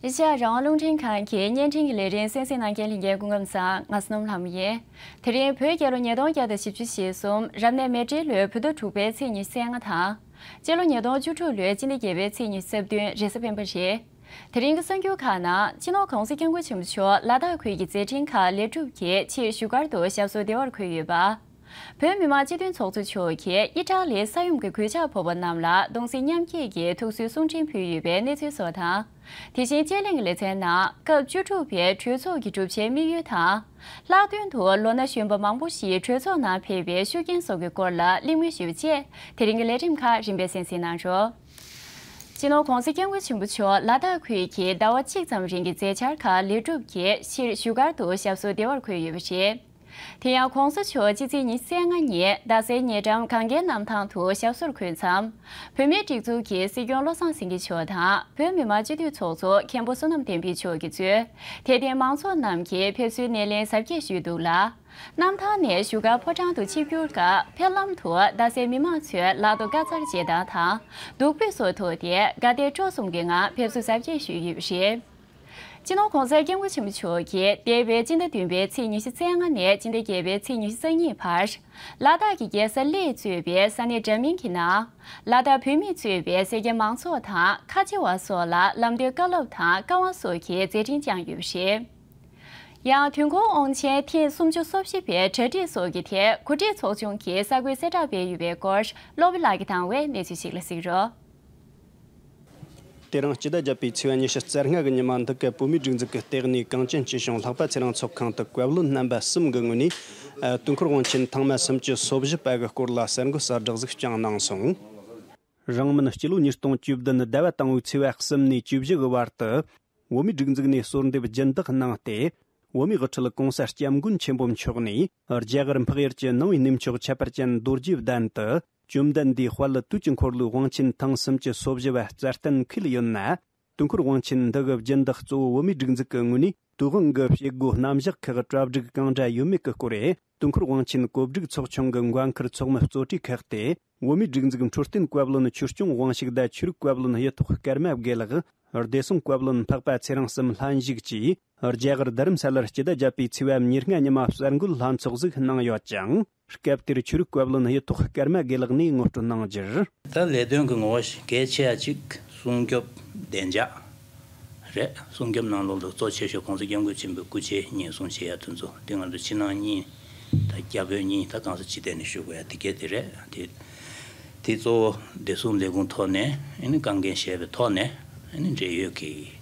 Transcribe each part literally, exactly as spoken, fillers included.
ཨེ་ཤ་ཡ་རང་དབང་རླུང་འཕྲིན་ཁང་གི་བརྙན་འཕྲིན་གྱི་ལས་རིམ་གསན་གཟིགས་གནང་མཁན་ལྷན་རྒྱས་སྐུ་ཁམས་བཟང་། ང་སྣུམ་ལྷ་མོ་ཡིན། དེ་རིང་བོད་རྒྱལ་ལོ་ཉིས་སྟོང་བརྒྱ་དང་བཞི་བཅུ་ཞེ་གསུམ་རབ་གནས་མེ་སྤྲེལ་ལོའི་བོད་ཟླ་དྲུག་པའི་ཚེས་ཉི་ཤུ་རྩ་ལྔ་དང་། སྤྱི་ལོ་ཉིས་སྟོང་བཅུ་དྲུག་ལོའི་སྤྱི་ཟླ་བརྒྱད་པའི་ཚེས་ཉི་ཤུ་རྩ་བདུན་རེས་གཟའ་སྤེན་པ་རེད། དེ་རིང་གི་གསར་འགྱུར་ཁག་ནང་སྤྱི་ནོར་༧གོང་ས་༧སྐྱབས་མགོན་ཆེན་པོ་མཆོག་ལ་དྭགས་ཁུལ་གྱི་མཛད་འཕྲིན་ཁག་ལེགས་གྲུབ་ཀྱིས་ཕྱིར་བཞུགས་སྒར་དུ་ཞབས་སོར་བདེ་བར་འཁོད་ཡོད་པ། བོད་མི་མང་སྤྱི་འཐུས་ཚོགས་གཙོ་མཆོག་གིས་ཨི་ཊ་ལིའི་ས་ཡོམ་གྱི་གོད་ཆག་ཕོག་པ་རྣམས་ལ་གདུང་སེམས་མཉམ་སྐྱེད་ཀྱི་ཐུགས་གསོའི་གསུང་འཕྲིན་ཕུལ་ཡོད་པའི་གནས་ཚུལ་སོགས་དང་། དེ་བཞིན་དཔྱད་གླེང་གི་ལེ་ཚན་ནང་སྐབས་བཅུ་དྲུག་པའི་གྲོས་ཚོགས་ཀྱི་གྲུབ་ཆའི་དམིགས་ཡུལ་དང་། ལྷག་དོན་དུ་ལོ་ན་གཞོན་པ་མང་པོ་ཞིག་གྲོས་ཚོགས་ནང་ཕེབས་པའི་ཤུགས་རྐྱེན་སོགས་ཀྱི་སྐོར་ལ་གླེང་མོལ་ཞུས་པ་བཅས་དེ་རིང་གི་ལས་རིམ་ཁག་རིམ་པས་གསན་གཟིགས་གནང་རོགས། སྤྱི་ནོར་༧གོང་ས་༧སྐྱབས་མགོན་ཆེན་པོ་མཆོག་ལ་དྭགས་ཁུལ་གྱི་ཟླ་བ་གཅིག་ཙམ་རིང་གི་མཛད་འཆར་ཁག་ལེགས་གྲུབ་ཀྱིས་ཕྱིར་བཞུགས་སྒར་དུ་ཞབས་སོར་བདེ་བར་འཁོད་ཡོད་པ་རེད། དེ་ཡང་༧གོང་ས་མཆོག་སྤྱི་ཚེས་ཉི་ཤུ་རྩ་ལྔ་ཉིན་རྡ་སའི་ཉེ་འགྲམ་གངས་རྒྱལ་གནམ་ཐང་དུ་ཞབས་སོར་འཁོད་མཚམས། བོད་མིའི་སྒྲིག་འཛུགས་ཀྱི་སྲིད་སྐྱོང་བློ་བཟང་སེང་གེ་མཆོག་དང་བོད་མི་མང་སྤྱི་འཐུས་ཚོགས་གཙོ་མཁན་པོ་བསོད་ནམས་བསྟན་འཕེལ་མཆོག་གིས་གཙོས་དད་ལྡན་མང་ཚོགས་རྣམས་ཀྱིས་ཕེབས་བསུའི་སྣེ་ལེན་གཟབ་རྒྱས་ཞུས་འདུག་ལ། གནམ་ཐང་ནས་བཞུགས་སྒར་ཕོ་བྲང་དུ་ཆིབས་བསྒྱུར་སྐབས་ཕེབས་ལམ་དུ་རྡ་སའི་མི་མང་ཚོས་ལག་ཏུ་དཀར་གཙང་རྗེས་གདང་དང་བདུག་སྤོས་སོགས་ཐོགས་ཏེ་དགའ་དད་སྤྲོ་གསུམ་གྱི་ངང་ཕེབས་བསུ་གཟབ་རྒྱས་ཞུས་ཡོད་པ་རེད། སྤྱི་ནོར་༧གོང་ས་༧སྐྱབས་མགོན་ཆེན་པོ་མཆོག་གིས་འདས་པའི་སྤྱི་ཟླ་བདུན་པའི་ཚེས་ཉི་ཤུ་རྩ་ལྔ་ནས་སྤྱི་ཟླ་བརྒྱད་པའི་ཚེས་ཉི་ཤུ་རྩ་གཉིས་བར། ལ་དྭགས་ཀྱི་རྒྱལ་ས་གླེ་གཙོས་པའི་ས་གནས་འདྲ་མིན་གྱི་ནང་། ལ་དྭགས་བོད་མིས་གཙོས་པའི་སེར་སྐྱ་མང་ཚོགས་དང་ཁ་ཆེ་བ་སོགས་ལ་ལམ་སྟོན་བཀའ་སློབ་དང་བཀའ་དབང་སོགས་ཀྱི་མཛད་འཕྲིན་བསྐྱངས་ཡོད་པ་རེད། ཡང་དུས་འཁོར་དབང་ཆེན་ཐེངས་སུམ་ཅུ་སོ་བཞི་པའི་གྲ་སྒྲིག་སོགས་ཀྱི་ཐད་གོ་སྒྲིག་ཚོགས་ཆུང་གིས་གསར་འགོད་གསལ་བསྒྲགས་སྤེལ་ཡོད་པའི་སྐོར་བློ་བྷེ་ལགས་ཀྱིས་དང་བའི་གནས་ཚུལ་ཞིག་ལ་གཟིགས་རོགས། དེ་རིང་སྤྱི་ཟླ་བརྒྱད་པའི་ཚེས་པ་ཉི་ཤུ་རྩ་ལྔ་གི་ཉི་མ་འདི་ག་བོད་མིའི་སྒྲིག་འཛུགས་ཀྱི་ལྟེ་གནས་གངས་ཅན་སྐྱིད་གཤོངས་ལྷག་པ་ཚེ་རིང་ཚོགས་ཁང་དུ་བཀའ་བློན་རྣམ་པ་གསུམ་གྱི་ངོས་ནས། ཨ། དུས་འཁོར་དབང་ཆེན་ཐེངས་མ་སུམ་ཅུ་སོ་བཞི་པ་གི་སྐོར་ལ་གསར་འགོད་གསལ་བསྒྲགས་ཤིག་བསྐྱངས་གནང་སོང་། རིང་མིན་སྤྱི་ལོ་ཉིས་སྟོང་བཅུ་བདུན་ཟླ་བ་དང་པོའི་ཚེས་པ་གསུམ་ནས་བཅུ་བཞི་གི་བར་དུ། བོད་མིའི་སྒྲིག་འཛུགས་ནས་གསོལ་འདེབས་སྦྱིན་བདག་གནང་སྟེ། བོད་མིའི་དབུ་ཁྲིད་གོང་ས་སྐྱབས་མགོན་ཆེན་པོ་མཆོག་ནས་རྒྱ་གར་འཕགས་ཡུལ་གྱི་ནང་པའི་གནས་མཆོག་ཁྱད་པར་ཅན་རྡོ་རྗེ་གདན་དུ་བཅོམ་ལྡན་འདས་དཔལ་དུས་ཀྱི་འཁོར་ལོའི་དབང་ཆེན་ཐེངས་སུམ་ཅུ་སོ་བཞི་བ་རྩ་གཏན་འཁེལ་ཡོད་ན། དུས་འཁོར་དབང་ཆེན་འདི་གི་སྦྱིན་བདག་གཙོ་བོ་བོད་མིའི་སྒྲིག་འཛུགས་ཀྱི་ངོས་ནས་དུས་དབང་གི་བྱེད་སྒོ་རྣམ་གཞག་ཁག་གྲ་སྒྲིག་གང་འདྲ་ཡོད་མེད་ཀྱི་སྐོར། དུས་འཁོར་དབང་ཆེན་གོ་སྒྲིག་ཚོགས་ཆུང་གི་འགན་འཁུར་ཚོགས་མི་གཙོ་གྲས་ཁག་སྟེ། བོད་མིའི་སྒྲིག་འཛུགས་འཕྲོད་བསྟེན་བཀའ་བློན་ཆོས་སྐྱོང་དབང་ཕྱུག་དང་ཆོས་རིག་བཀའ་བློན་གཡུ་ཐོག་ཀརྨ་དགེ་ལགས། བདེ་སྲུང་བཀའ་བློན་འཕགས་པ་ཚེ་རིང་གསུམ་ལྷན་ཞུགས་ཀྱིས། རྒྱ་གར་རྡ་རམ་ས་ལར་སྤྱི་ཟླ་བརྒྱད་པའི་ཚེས་པ་ཉེར་ལྔ་ཉི་མ་གསར་འགོད་ལྷན་ཚོགས་ཤིག་གནང་ཡོད་ཅིང་། སྐབས་དེར་ཆོས་རིག་བཀའ་བློན་གཡུ་ཐོག་ཀརྨ་དགེ་ལགས་ནས་ངོ་སྤྲོད་གནང་རྒྱུར། ད་ལས་དོན་གྱི་ངོ་བོ་གལ་ཆེ་བ་གཅིག་སྲུང་སྐྱོབ་བདེ་འཇགས་རེད། སྲུང་སྐྱོབ་ནང་ལོགས་ལ་གཙོ་ཆེ་ཤོས་༧གོང་ས་༧སྐྱབས་མགོན་ཆེན་པོའི་སྐུ་ཕྱྭའི་ཉེན་སྲུང་བྱེད་ཡ་དེ་ཚོ་དེ་ང་ཚོ་ཕྱི་ནང་གཉིས་ད་རྒྱ་བོད་གཉིས་ད་གང་ས་ཅི་ཐད་ནས་ཞུ་དགོས་ཡ་དེ་གལ་དེ་རེད་དེ། དེ་གཙོ་བོ་བདེ་སྲུང་ལས་ཁུངས་ཐོག་ནས་ཨ་ནི་དཀའ་འགན་བཞེས་པའི་ཐོག་ནས་ཨ་ནི་འབྲེལ་ཡོད་ཀྱི་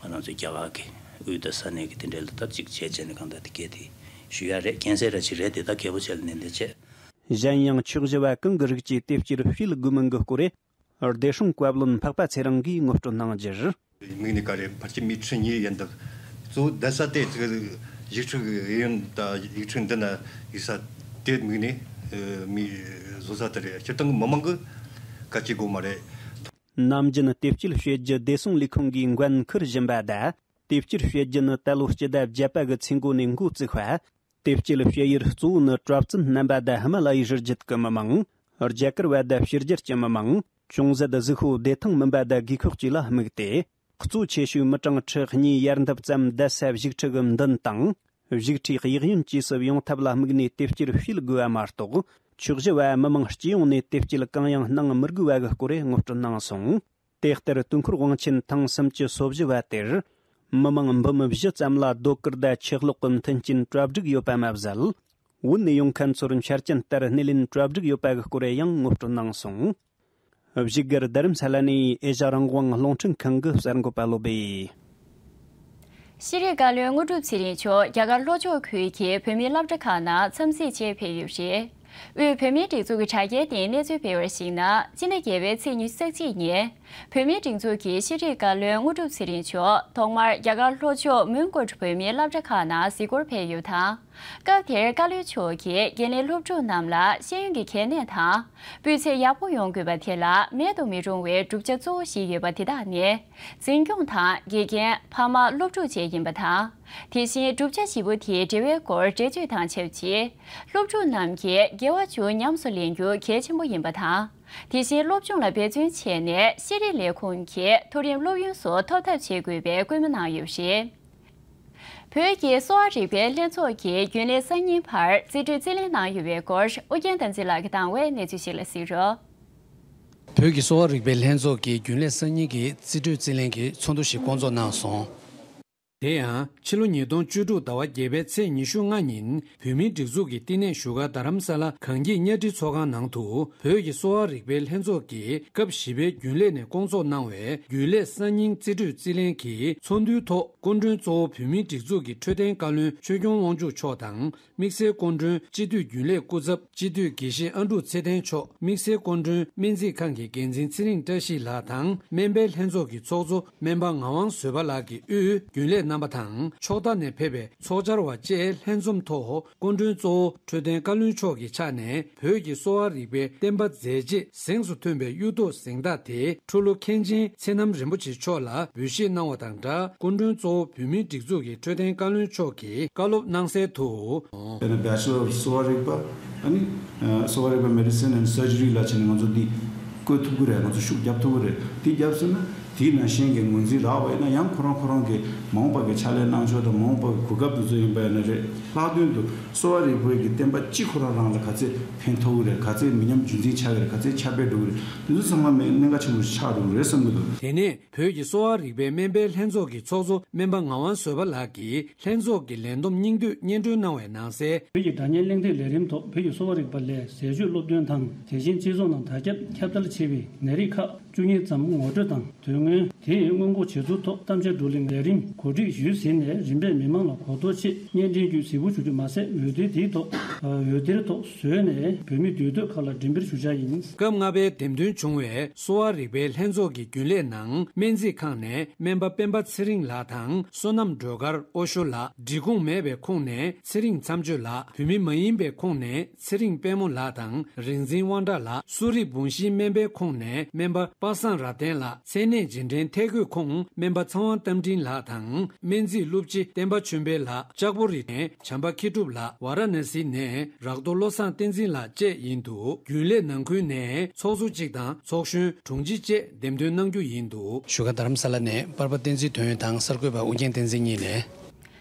ང་རང་ཚོའི་རྒྱ་གར་གྱི་དབུས་དང་ས་གནས་ཀྱི་དེ་འདྲ་ལ་ད་གཅིག་བྱས་བྱས་ནས་གང་ལྟར་དེ་གལ་དེ་ཞུ་ཡ་རེད། མཁྱེན་གསལ་ར་ཅིག་རེད་དེ་ད་གལ་པོ་ཆེ་ལ་ནན་ཏན་བྱས། གཞན་ཡང་ཕྱོགས་བཞི་བ་གང་གི་རིགས་ཀྱི་དེབ་སྐྱེལ་སྤེལ་དགོས་མིན་གྱི་སྐོར། བདེ་སྲུང་བཀའ་བློན་འཕགས་པ་ཚེ་རིང་གིས་ངོ་སྤྲོད་གནང་རྒྱུར། དམིགས་ནས་ག་རེ་ཕལ་ཆེར་མི་ཁྲི་གཉིས་ཡན་དུ་གཙོ་བོ་བསྡད་ས་དེ་ཅིག་ཞིབ་འཚོལ་གཡས་གཡོན་དང་ཡིག་ཚང་འདི་ན་ཡིག་ས་དེ་དམིགས་ནས་མི་བཟོ་ས་དེ་རེད། སྤྱིར་བཏང་གི་མི་མང་གི་ག་ཅི་དགོས་མ་རེད། ནམ་རྒྱུན་དེབ་སྐྱེལ་བྱེད་རྒྱུ་བདེ་སྲུང་ལས་ཁུངས་ཀྱི་འགན་འཁུར་བཞིན་པ་དང་། དེབ་སྐྱེལ་བྱེད་རྒྱུ་ནི་ད་ལོ་སྤྱི་ཟླ་བརྒྱད་པ་གི་ཚེས་འགོ་ནས་འགོ་བཙུགས་པ། དེབ་སྐྱེལ་བྱེད་ཡུལ་གཙོ་བོ་ནི་གྲྭ་བཙུན་རྣམ་པ་དང་ཧི་མ་ལ་ཡའི་རི་རྒྱུད་ཀྱི་མི་མང་། རྒྱ་གར་བ་དང་ཕྱི་རྒྱལ་གྱི་མི་མང་། ཅུང་ཟད་གཟུགས་པོ་བདེ་ཐང་མིན་པ་དང་རྒས་འཁོགས་བཅས་ལ་དམིགས་ཏེ། གཙོ་ཆེ་ཤོས་མི་གྲངས་ཁྲི་གཉིས་ཡར་འདབ་ཙམ་བསྡད་ས་བཞུགས་ཁྲི་གི་མདུན་དང་། བཞུགས་ཁྲིའི་གཡས་གཡོན་བཅས་སུ་ཡོང་ཐབས་ལ་དམིགས་ནས་དེབ་སྐྱེལ་སྤེལ་དགོས་པ་མ་གཏོགས། ཕྱོགས་བཞི་བ་མི་མང་སྤྱི་ཡོངས་ནས་དེབ་སྐྱེལ་གང་ཡང་གནང་མི་དགོས་པ་གི་སྐོར་ངོ་སྤྲོད་གནང་སོང་། དེ་ལྟར་དུས་འཁོར་དབང་ཆེན་ཐེངས་སུམ་ཅུ་སོ་བཞི་བ་དེར། མི་མང་འབུམ་བཞི་ཙམ་ལ་ཟློས་གར་དང་ཆུ་གློག་གི་མཐུན་རྐྱེན་གྲ་སྒྲིག་ཡོད་པ་མ་ཟད། བོད་ནས་ཡོང་མཁན་ཚོར་འཆར་ཅན་ལྟར་སྣེ་ལེན་གྲ་སྒྲིག་ཡོད་པ་གི་སྐོར་ཡང་ངོ་སྤྲོད་གནང་སོང་། བཞུགས་སྒར་རྡ་རམ་ས་ལ་ནས་ཨེ་ཤ་རང་དབང་རླུང་འཕྲིན་ཁང་གི་གསར་འགོད་པ་བློ་བྷེ། ཤེས་རིག་བཀའ་བློན་དངོས་གྲུབ་ཚེ་རིང་མཆོག་རྒྱ་གར་ལྷོ་ཕྱོགས་ཁུལ་གྱི་བོད་མིའི་སློབ་གྲྭ་ཁག་ནང་འཚམས་གཟིགས་ཆེད་ཕེབས་ཡོད་པ་རེད། དབུས་བོད་མིའི་སྒྲིག་འཛུགས་ཀྱི་དྲ་རྒྱའི་སྟེང་གནས་ཚུལ་སྤེལ་བར་གཞིགས་ན། སྤྱི་ཟླ་བརྒྱད་པའི་ཚེས་ཉི་ཤུ་རྩ་གཅིག་ཉིན། བོད་མིའི་སྒྲིག་འཛུགས་ཀྱི་ཤེས་རིག་བཀའ་བློན་དངོས་གྲུབ་ཚེ་རིང་མཆོག་ཐོག་མར་རྒྱ་གར་ལྷོ་ཕྱོགས་མོན་གྷོ་བོད་མིའི་སློབ་གྲྭ་ཁག་ནང་གཟིགས་སྐོར་ཕེབས་ཡོད་པ་དང་ སྐབས་དེར་བཀའ་བློན་མཆོག་གིས་འགན་ལེན་སློབ་ཕྲུག་རྣམས་ལ་ཤེས་ཡོན་གྱི་གལ་གནད་དང་། སྤུས་ཚད་ཡག་པོ་ཡོང་དགོས་པ་དེ་ལ་མེད་དུ་མི་རུང་བའི་གྲུབ་ཆ་གཙོ་བོ་ཞིག་ཡོད་པ་དེ་དག་ནི། འཛིན་སྐྱོང་དང་དགེ་རྒན། ཕ་མ། སློབ་ཕྲུག་བཅས་ཡིན་པ་དང་། དེ་བཞིན་གྲུབ་ཆ་བཞི་པོ་དེའི་འབྲེལ་བའི་སྐོར་འགྲེལ་བརྗོད་དང་ཆབས་ཅིག་སློབ་ཕྲུག་རྣམས་ཀྱིས་དགེ་བ་ཆུ་ཉམས་སུ་ལེན་རྒྱུ་གལ་ཆེན་པོ་ཡིན་པ་དང་། དེ་བཞིན་སློབ་སྦྱོང་ལ་འབད་བརྩོན་བྱས་ནས་ཤེས་རིག་ལས་ཁུངས་ཀྱི་མཐོ་རིམ་སློབ་ཡོན་སོགས་ཐོབ་ཐབས་བྱེད་དགོས་པའི་སྐུལ་མ་གནང་ཡོད་པ་རེད། བོད་ཀྱི་གསོ་བ་རིག་པའི་ལྷན་ཚོགས་ཀྱི་རྒྱུན་ལས་གསར་རྙིང་བར་རྩིས་སྤྲོད་རྩིས་ལེན་གནང་ཡོད་པའི་སྐོར་ཨུ་རྒྱན་བསྟན་འཛིན་ལགས་ཀྱིས་བཏང་བའི་གནས་ཚུལ་ཞིག་ལ་གཟིགས་རོགས། བོད་ཀྱི་གསོ་བ་རིག་པའི་ལྷན་ཚོགས་ཀྱི་རྒྱུན་ལས་གསར་རྙིང་གི་རྩིས་སྤྲོད་རྩིས་ལེན་གྱི་ཚོགས་འདུ་ཞིག་བསྐོང་ཚོགས་གནང་སོང་། དེ་ཡང་ཕྱི་ལོ་ཉིས་སྟོང་བཅུ་དྲུག་ཟླ་བ་བརྒྱད་པའི་ཚེས་ཉི་ཤུ་ལྔ་ཉིན་བོད་མིའི་སྒྲིག་འཛུགས་ཀྱི་བསྟི་གནས་བཞུགས་སྒར་རྡ་རམ་ས་ལ་གངས་སྐྱིད་གཉའ་ཁྲི་ཚོགས་ཁང་ནང་དུ་བོད་ཀྱི་གསོ་བ་རིག་པའི་ལྷན་ཚོགས་ཀྱི་སྐབས་བཞི་པའི་རྒྱུན་ལས་ནས་བསྐོང་ཚོགས་གནང་བའི་རྒྱུན་ལས་གསར་རྙིང་རྩིས་སྤྲོད་རྩིས་ལེན་གྱི་ཚོགས་འདུའི་ཐོག་སྐུ་མགྲོན་གཙོ་བོ་བོད་མིའི་སྒྲིག་འཛུགས་ཀྱི་འཕྲོད་བསྟེན་བཀའ་བློན་ཆོས་སྐྱོང་དབང་ཕྱུག་མཆོག་དང་། དམིགས་བསལ་སྐུ་མགྲོན་སྤྱི་འཐུས་རྒྱུན་ལས་སྐུ་ཚབ་སྤྱི་འཐུས་དགེ་བཤེས་ཨ་འབྲུག་ཚེ་བརྟན་མཆོག་དམིགས་བསལ་སྐུ་མགྲོན་སྨན་རྩིས་ཁང་གི་འགན་འཛིན་ཚེ་རིང་བཀྲ་ཤིས་ལགས་དང་། སྨན་པའི་ལྷན་ཚོགས་ཀྱི་ཚོགས་གཙོ་སྨན་པ་ངག་དབང་བཟོད་པ་ལགས་ཀྱི་དབུས་རྒྱུན་ལས་རྣམ་པ་དང་། ཕྱོགས་མཐའ་ནས་ཕེབས་པའི་ཚོགས་བཅར་བ་བཅས་ལྷན་འཛོམས་ཐོག་སྐུ་མགྲོན་གཙོ་བོ་འཕྲོད་བསྟེན་བཀའ་བློན་མཆོག་གི་ཕྱག་ནས་བོད་ཀྱི་གསོ་བ་རིག་པའི་བསྟན་པ་མཛད་རྗེས་གཟེངས་སུ་ཐོན་པའི་གཡུ་ཐོག་གཟེངས་རྟགས་དེ་འཁྲུལ་ལོ་མཁན་ཆེན་ཚེ་རྣམ་རིན་པོ་ཆེ་མཆོག་ལ་འབུལ་བཞེས་གནང་བ་དང་སྦྲགས། སྐུ་མགྲོན་གཙོ་བོ་བོད་མིའི་སྒྲིག་འཛུགས་ཀྱི་འཕྲོད་བསྟེན་བཀའ་བློན་མཆོག་གིས་བཀའ་སློབ་གནང་གསལ་དུ། དཔེར་ན་Bachelor of གསོ་བ་རིག་པ། ཨ་ནི་ཨ་གསོ་བ་རིག་པ་Medicine and Surgery ལ་བྱས་ནས་ང་ཚོ་འདི་བཀོད་ཐུབ་ཀྱི་རེད། ང་ཚོ་ཤུགས་རྒྱབ་ཐུབ་ཀྱི་རེད། དེ་རྒྱབ་སོང་ན་དེའི་ནང་བཞིན་གྱི་ངོས་འཛིན་རག་པ་ཡིན་ན་ཡང་ཁོ་རང་ཁོ་རང་གི་མ་འོངས་པ་གི་ཕྱག་ལས་གནང་ཕྱོགས་དང་མ་འོངས་པ་གི་གོ་སྐབས་དེ་ཚོ་ཡིན་པ་ཡིན་ན་རེད། ལྷག་དོན་དུ་གསོ་བ་རིག་པའི་གི་བསྟན་པ་སྤྱི་ཁོ་རང་རང་ལ་ག་ཚད་ཕན་ཐོགས་ཀྱི་རེད། ག་ཚད་མི་ཉམས་རྒྱུན་འཛིན་ཆགས་ཀྱི་རེད། ག་ཚད་ཁྱབ་སྤེལ་འགྲོ་གི་རེད། དེ་ཚོ་ཚང་མ་གནད་འགག་ཆེན་པོ་ཞིག་ཆགས་འགྲོ་གི་རེད་བསམ་གྱི་འདུག་དེ་ནས་བོད་ཀྱི་གསོ་བ་རིག་པའི་སྨན་པའི་ལྷན་ཚོགས་ཀྱི་ཚོགས་གཙོ་སྨན་པ་ངག་དབང་བཟོད་པ་ལགས་ཀྱིས་ལྷན་ཚོགས་ཀྱི་ལས་བསྡོམས་སྙིང་བསྡུས་སྙན་སྒྲོན་གནང་བའི་ནང་གསལ། བོད་ཀྱི་སྒྲ་སྙན་གླེང་སྟེགས་ལས་རིམ་ཐོག་བོད་ཀྱི་གསོ་བ་རིག་པ་ལས་ཟས་སྤྱོད་སློབ་སྟོན་དང་། དེ་བཞིན་སྤྱི་ཚོགས་ནང་དར་ཁྱབ་ཁྱབ་གདལ་ཆེ་བའི་ནད་རིགས་ཁག་བཅུ་གཉིས་ཙམ་ངོ་སྤྲོད་དང་། དོན་དངོས་དེ་སྔོན་འགོག་བྱེད་ཚུལ་ཐོག་གཏམ་བཤད་བགྲོ་གླེང་ལས་རིམ་གོ་སྒྲིག་ཞུས་ཟིན་ནས་རིམ་པས་མི་མང་ལ་གོ་རྟོགས་ཆེད་སྙན་སྒྲོན་བརྒྱུད་གཟིགས་འབུལ་ཞུ་རྒྱུ་མ་ཟད། འོད་སྡེར་དེའི་ཐོག་འོད་སྡེར་ཐོག་བཟོས་ནས་བོད་མི་འདུས་སྡོད་ཁག་ལ་འགྲེམས་སྤེལ་ཞུ་འཆར་ཡིན། སྐབས་ལྔ་པའི་འདེམས་ཐོན་བྱུང་བའི་གསོ་བ་རིག་པའི་ལྷན་ཚོགས་ཀྱི་རྒྱུན་ལས་ནང་སྨན་རྩིས་ཁང་ནས་སྨན་པ་སྤེན་པ་ཚེ་རིང་ལགས་དང་། སོ་ནམ་སྒྲོལ་དཀར་ཨོ་ཤོ་ལགས། འབྲི་གུང་མེད་པའི་ཁོངས་ནས་ཚེ་རིང་མཚམས་གཅོད་ལགས། བོད་མི་མ་ཡིན་པའི་ཁོངས་ནས་ཚེ་རིང་དཔལ་མོ་ལགས་དང་། རིག་འཛིན་དབང་གྲགས་ལགས། གསོ་རིག་འབུང་བཞིའི་སྨན་པའི་ཁོངས་ནས་སྨན་པ་པ་སངས་རབ་བརྟན་ལགས། ཚད་གནས་རྗེས་དྲན་ཐད་བསྐོས་ཁོངས་སྨན་པ་ཚེ་དབང་རྟ་མགྲིན་ལགས་དང་། སྨན་རྩིས་སློབ་སྤྱི་བསྟན་པ་ཆོས་འཕེལ་ལགས། ལྕགས་པོ་རི་ནས་བྱམས་པ་མཁས་གྲུབ་ལགས། ཝཱ་ར་ཎ་སི་ནས་རག་རྡོ་བློ་བཟང་བསྟན་འཛིན་ལགས་བཅས་ཡིན་འདུག་རྒྱུན་ལས་ནང་ཁུལ་ནས་ཚོགས་གཙོ་གཅིག་དང་ཚོགས་གཞོན་དྲུང་ཆེ་བཅས་འདེམས་ཐོན་གནང་རྒྱུ་ཡིན་འདུག་བཞུགས་སྒར་རྡ་རམ་ས་ལ་ནས་པར་པ་བསྟན་འཛིན་དོན་ཡོད་དང་གསར་འགོད་པ་ཨུ་རྒྱན་བསྟན་འཛིན་གཉིས་ནས།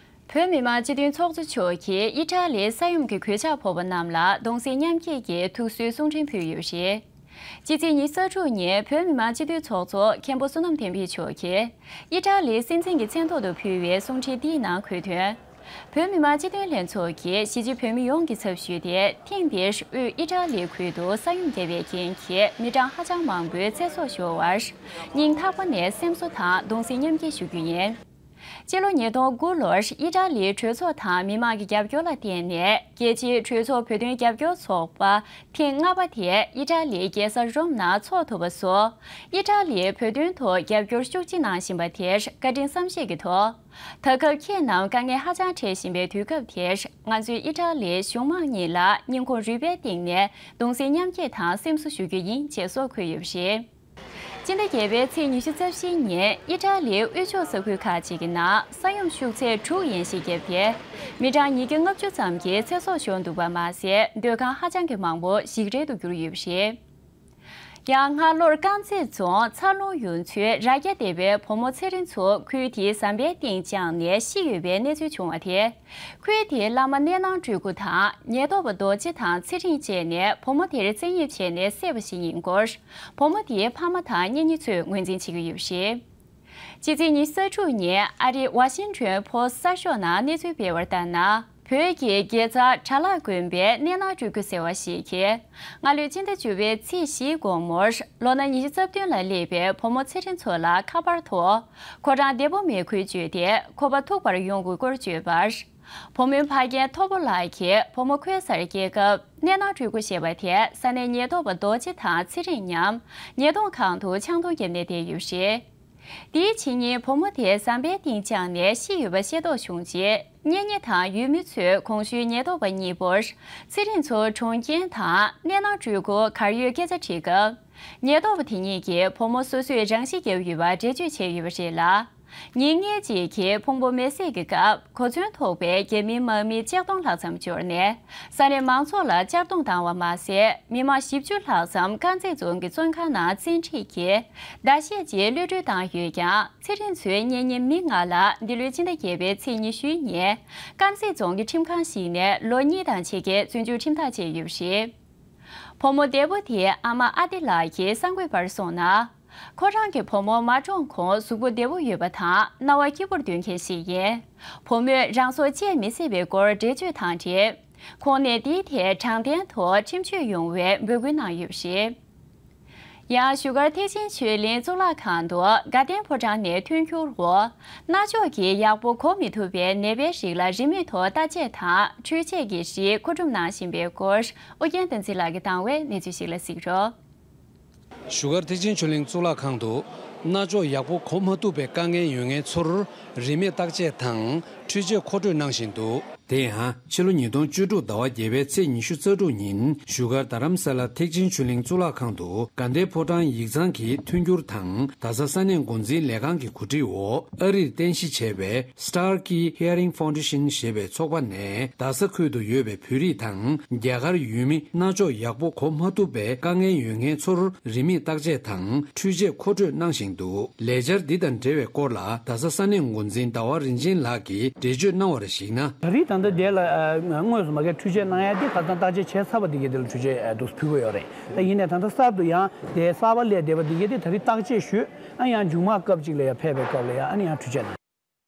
བོད་མི་མང་སྤྱི་འཐུས་ཚོགས་གཙོ་མཆོག་གིས་ཨི་ཊ་ལིའི་ས་ཡོམ་གྱི་གོད་ཆག་ཕོག་པ་རྣམས་ལ་གདུང་སེམས་མཉམ་སྐྱེད་ཀྱི་ཐུགས་གསོའི་གསུང་འཕྲིན་ཕུལ་ཡོད་པ་རེད། སྤྱི་ཚེས་ཉི་ཤུ་རྩ་དྲུག་ཉིན་བོད་མི་མང་སྤྱི་འཐུས་ཚོགས་གཙོ་མཁན་པོ་བསོད་ནམས་བསྟན་འཕེལ་མཆོག་གིས་ཨི་ཊ་ལིའི་སྲིད་འཛིན་གྱི་མཚན་ཐོག་ཏུ་ཕུལ་བའི་གསུང་འཕྲིན་འདིའི་ནང་འཁོད་དོན། བོད་མི་མང་སྤྱི་འཐུས་ལྷན་ཚོགས་ཀྱིས་གཞིས་བྱེས་བོད་མི་ཡོངས་ཀྱི་ཚབ་ཞུས་ཏེ། ཐེངས་འདིར་དབུས་ཨི་ཊ་ལིའི་ཁུལ་དུ་ས་ཡོམ་བརྒྱབ་པའི་རྐྱེན་གྱིས་མི་གྲངས་ཧ་ཅང་མང་པོའི་ཚེ་སྲོག་ཤོར་བར། སྙིང་ཐག་པ་ནས་སེམས་གསོ་དང་གདུང་སེམས་མཉམ་སྐྱེད་ཞུ་རྒྱུ་ཡིན། སྤྱི་ལོ་ཉིས་སྟོང་དགུ་ལོར་ཨི་ཊ་ལིའི་གྲོས་ཚོགས་དང་མི་མང་གི་རྒྱབ་སྐྱོར་ལ་བརྟེན་ནས། རྒྱལ་སྤྱིའི་གྲོས་ཚོགས་བོད་དོན་རྒྱབ་སྐྱོར་ཚོགས་པ་ཐེངས་ལྔ་པ་དེ་ཨི་ཊ་ལིའི་རྒྱལ་ས་རོམ་ནང་འཚོགས་ཐུབ་པ་སོགས། ཨི་ཊ་ལིའི་བོད་དོན་ཐོག་རྒྱབ་སྐྱོར་ཤུགས་ཆེ་གནང་བཞིན་པ་དེར་བཀའ་དྲིན་བསམ་ཤེས་ཀྱི་ཐོག་ད་སྐབས་ཁྱེད་རྣམས་དཀའ་ངལ་ཧ་ཅང་འཕྲད་བཞིན་པའི་དུས་སྐབས་དེར། ང་ཚོས་ཨི་ཊ་ལིའི་གཞུང་མང་གཉིས་ལ་སྙིང་ཁོང་རུས་པའི་གཏིང་ནས་གདུང་སེམས་མཉམ་སྐྱེད་དང་སེམས་གསོ་ཞུ་རྒྱུ་ཡིན་ཅེས་སོགས་འཁོད་ཡོད་པ་རེད། སྤྱི་ཟླ་བརྒྱད་པའི་ཚེས་ཉི་ཤུ་རྩ་བཞི་ཉིན་ཨི་ཊ་ལིའི་དབུས་ཕྱོགས་ས་ཁུལ་ཁག་ཅིག་གི་ནང་ས་ཡོམ་ཤུགས་ཚད་དྲུག་ཡན་ཞིག་བརྒྱབ་སྟེ། མི་གྲངས་ཉིས་བརྒྱ་ལྔ་བཅུ་ཙམ་གྱི་ཚེ་སྲོག་ཤོར་འདུག་པ་མ་ཟད། སྡོད་ཁང་ཧ་ཅང་གི་མང་པོ་ཞིག་རལ་དུ་གྱུར་ཡོད་པ་རེད། ཡང་སྔ་ལོར་དཀར་མཛེས་རྫོང་ཚ་ལུང་ཡུལ་ཚོའི་རྭ་རྒྱ་སྡེ་བའི་བུ་མོ་ཚེ་རིང་མཚོ་ཁུལ་དེའི་ཟམ་པའི་སྟེང་བཅངས་ནས་ཤི་ཡོད་པའི་གནས་ཚུལ་བྱུང་བ་དེ། ཁུལ་དེའི་བླ་མ་གནས་ནང་སྤྲུལ་སྐུ་དང་ཉེན་རྟོག་པ་རྡོ་རྗེ་དང་ཚེ་རིང་བཅས་ནས་བུ་མོ་དེར་བཙན་གཡེམ་བྱས་ནས་བསད་པ་ཞིག་ཡིན་སྐོར། བུ་མོ་དེའི་ཕ་མ་དང་གཉེན་ཉེ་ཚོས་ངོས་འཛིན་བྱེད་ཀྱི་ཡོད་པ་རེད། སྤྱི་ཚེས་ཉི་ཤུ་རྩ་དྲུག་ཉིན་ཨ་རིའི་ཝ་ཤིང་ཊོན་ཕོ་སི་གསར་ཤོག་ནང་གནས་ཚུལ་སྤེལ་བར་ལྟར་ན། བོད་ཀྱི་དགེ་རྩ་གྲྭ་ལྷག་དགོན་པའི་གནས་ནང་སྤྲུལ་སྐུ་ཟེར་བ་ཞིག་གིས། སྔ་ལོའི་སྤྱི་ཟླ་བཅུ་པའི་ཚེས་བཞིའི་དགོང་མོར་ལོ་ན་ཉི་ཤུ་རྩ་བདུན་ལ་སླེབས་པའི་བུ་མོ་ཚེ་རིང་མཚོ་ལ་ཁ་པར་ཐོག་ཁོ་རང་བདེ་པོ་མེད་ཁུལ་བརྗོད་དེ། ཁོ་པ་ཐུག་པར་ཡོང་དགོས་སྐོར་བརྗོད་པར། བུ་མོའི་ཕ་རྒན་ཐོ་པོ་ལགས་ཀྱིས་བུ་མོ་འཁོད་སར་སྐྱེལ་སྐབས། གནས་ནང་སྤྲུལ་སྐུ་ཞེས་པ་དེ་ས་གནས་ཉེན་རྟོག་པ་རྡོ་རྗེ་དང་ཚེ་རིང་མཉམ་ཉེན་རྟོག་ཁང་དུ་ཆང་འཐུང་བརྒྱབ་ནས་བསྡད་ཡོད་པ་རེད། དེའི་ཕྱི་ཉིན་བུ་མོ་དེ་ཟམ་པའི་སྟེང་བཅག་ནས་ཤི་ཡོད་པ་ཤེས་རྟོགས་བྱུང་རྗེས། གཉེན་ཉེ་དང་ཡུལ་མི་ཚོས་གོང་ཞུས་ཉེན་རྟོག་པ་གཉིས་པོར་ཚེ་རིང་མཚོ་གྲོང་ཁྱེར་དང་སྣེ་ནང་སྤྲུལ་སྐུ་གར་ཡོད་སྐད་ཆ་དྲིས་སྐབས། ཉེན་རྟོག་པ་དེ་གཉིས་ཀྱིས་བུ་མོ་སོ་སོས་རང་ཤི་བརྒྱབ་ཡོད་པ་འགྲེལ་བརྗོད་བྱས་ཡོད་པ་རེད་ལ། ཉིན་ལྔའི་རྗེས་ཀྱི་ཕུང་པོ་མེ་བསྲེགས་ཀྱི་སྐབས་གོ་མཚོན་ཐོགས་པའི་རྒྱ་མིའི་དམག་མི་གཅིག་སྟོང་ལྷག་ཙམ་འབྱོར་ནས། ས་གནས་མང་ཚོགས་ལ་གཅར་རྡུང་བཏང་བ་མ་ཟད། མི་མང་བཞི་བཅུ་ལྷག་ཙམ་དཀར་མཛེས་རྫོང་གི་བཙོན་ཁང་ནང་བཙན་ཁྲིད་ཀྱིས་ཟླ་ཤས་རྗེས་གློད་གྲོལ་བཏང་ཡོད་ཀྱང་། ཚེ་རིང་མཚོའི་གཉེན་ཉེ་མི་ལྔ་ལ་འདི་ལོའི་ཕྱི་ཟླ་བརྒྱད་པའི་ཚེས་ཉི་ཤུའི་ཉིན་དཀར་མཛེས་རྫོང་གི་ཁྲིམས་ཁང་ཞིག་ནས་ལོ་གཉིས་དང་ཕྱེད་ཀའི་བཙོན་འཇུག་ཁྲིམས་ཐག་བཅད་ཡོད་པ་རེད། བུ་མོ་འདས་པོ་དེའི་ཨ་མ་ཨ་ཏི་ལགས་ཀྱིས་གསར་འགོད་པར་གསུངས་ན། ཁོ་རང་གི་བུ་མོ་མ་གྲོངས་གོང་གཟུགས་པོ་བདེ་པོ་ཡོད་པ་དང་སྣང་བ་སྐྱིད་པོར་སྡོད་མཁན་ཞིག་ཡིན། བུ་མོས་རང་སྲོག་བཅད་མི་སྲིད་པའི་སྐོར་འགྲེལ་བརྗོད་དང་འབྲེལ། ཁོང་ནས་འདིའི་ཐད་དྲང་བདེན་ཐོག་ཁྲིམས་གཅོད་ཡོང་བའི་འབོད་སྐུལ་གནང་ཡོད་པ་རེད། ཡང་བཞུགས་སྒར་ཐེག་ཆེན་ཆོས་གླིང་གཙུག་ལག་ཁང་དུ་དགའ་ལྡན་ཕོ་བྲང་ནས་མཐུན་འགྱུར་འོག་རྣ་ཅོག་གིས་ཡག་པོ་གོ་མི་ཐུབ་པའི་ནད་པའི་རིགས་ལ་རིན་མེད་ཐོག་བརྟག་དཔྱད་དང་འཕྲུལ་ཆས་ཀྱི་རིགས་མཁོ་སྒྲུབ་གནང་བཞིན་པའི་སྐོར་ཨོ་རྒྱན་བསྟན་འཛིན་ལགས་ཀྱིས་བཏང་བའི་གནས་ཚུལ་ཞིག་ལ་གཟིགས་རོགས། བཞུགས་སྒར་ཐེག་ཆེན་ཆོས་གླིང་གཙུག་ལག་ཁང་དུ། རྣ་ཅོག་ཡག་པོ་གོ་མ་ཐུབ་པའི་དཀའ་ངལ་ཡོད་མཁན་ཚོར་རིན་མེད་བརྟག་དཔྱད་དང་འཕྲུལ་ཆས་མཁོ་སྤྲོད་གནང་བཞིན་འདུག་དེ་ཡང་ཕྱི་ལོ་ཉིས་སྟོང་བཅུ་དྲུག་ཟླ་བ་བརྒྱད་པའི་ཚེས་ཉི་ཤུ་རྩ་དྲུག་ཉིན་བཞུགས་སྒར་རྡ་རམ་ས་ལ་ཐེག་ཆེན་ཆོས་གླིང་གཙུག་ལག་ཁང་དུ་དགའ་ལྡན་ཕོ་བྲང་ཡིག་ཚང་གི་མཐུན་འགྱུར་དང་རྡ་ས་ས་གནས་འགོ་འཛིན་ལས་ཁང་གི་གོ་སྒྲིག་འོག་ཨ་རིར་རྟེན་གཞི་བྱས་པའི། Starkey Hearing Foundation ཞེས་པའི་ཚོགས་པ་ནས་རྡ་ས་ཁུལ་དུ་ཡོད་པའི་བོད་རིགས་དང་རྒྱ་གར་ཡུལ་མི་རྣ་ཅོག་ཡག་པོ་གོ་མ་ཐུབ་པའི་དཀའ་ངལ་ཡོད་མཁན་ཚོར་རིན་མེད་བརྟག་དཔྱད་དང་འཕྲུལ་ཆས་མཁོ་སྤྲོད་གནང་བཞིན་འདུག་ལས་འཆར་འདི་དང་འབྲེལ་བའི་སྐོར་ལ་རྡ་ས་ས་གནས་འགོ་འཛིན་ཟླ་བ་རིན་ཆེན་ལགས་ཀྱིས་འགྲེལ་བརྗོད་གནང་བར་གཞིགས་ན། ད་རེས་ད་ལྟ་དེ་ལ་དངོས་སུ་མ་གིར་འཕྲུལ་ཆས་གནང་ཡ་དེ་ཁ་སང་བརྟག་དཔྱད་བྱས་ཚར་བ་དེ་གའི་དེ་ལ་འཕྲུལ་ཆས་འདུག་ཕུལ་གི་ཡོད་རེད། ད་ཡིན་ནའི་ད་ལྟ་གསར་དུ་ཡང་དེ་གསར་པ་སླེབས་བསྡད་པ་དེ་གའི་དེ་ད་རེས་བརྟག་དཔྱད་ཞུས། ཨ་ཡང་མཇུག་མ་སྐབས་གཅིག་ལ་ཡང་ཕེབས་པའི་སྐབས་ལ་ཡང་ཨ་ནི་ཡང་འཕྲུལ་ཆས་གནང་།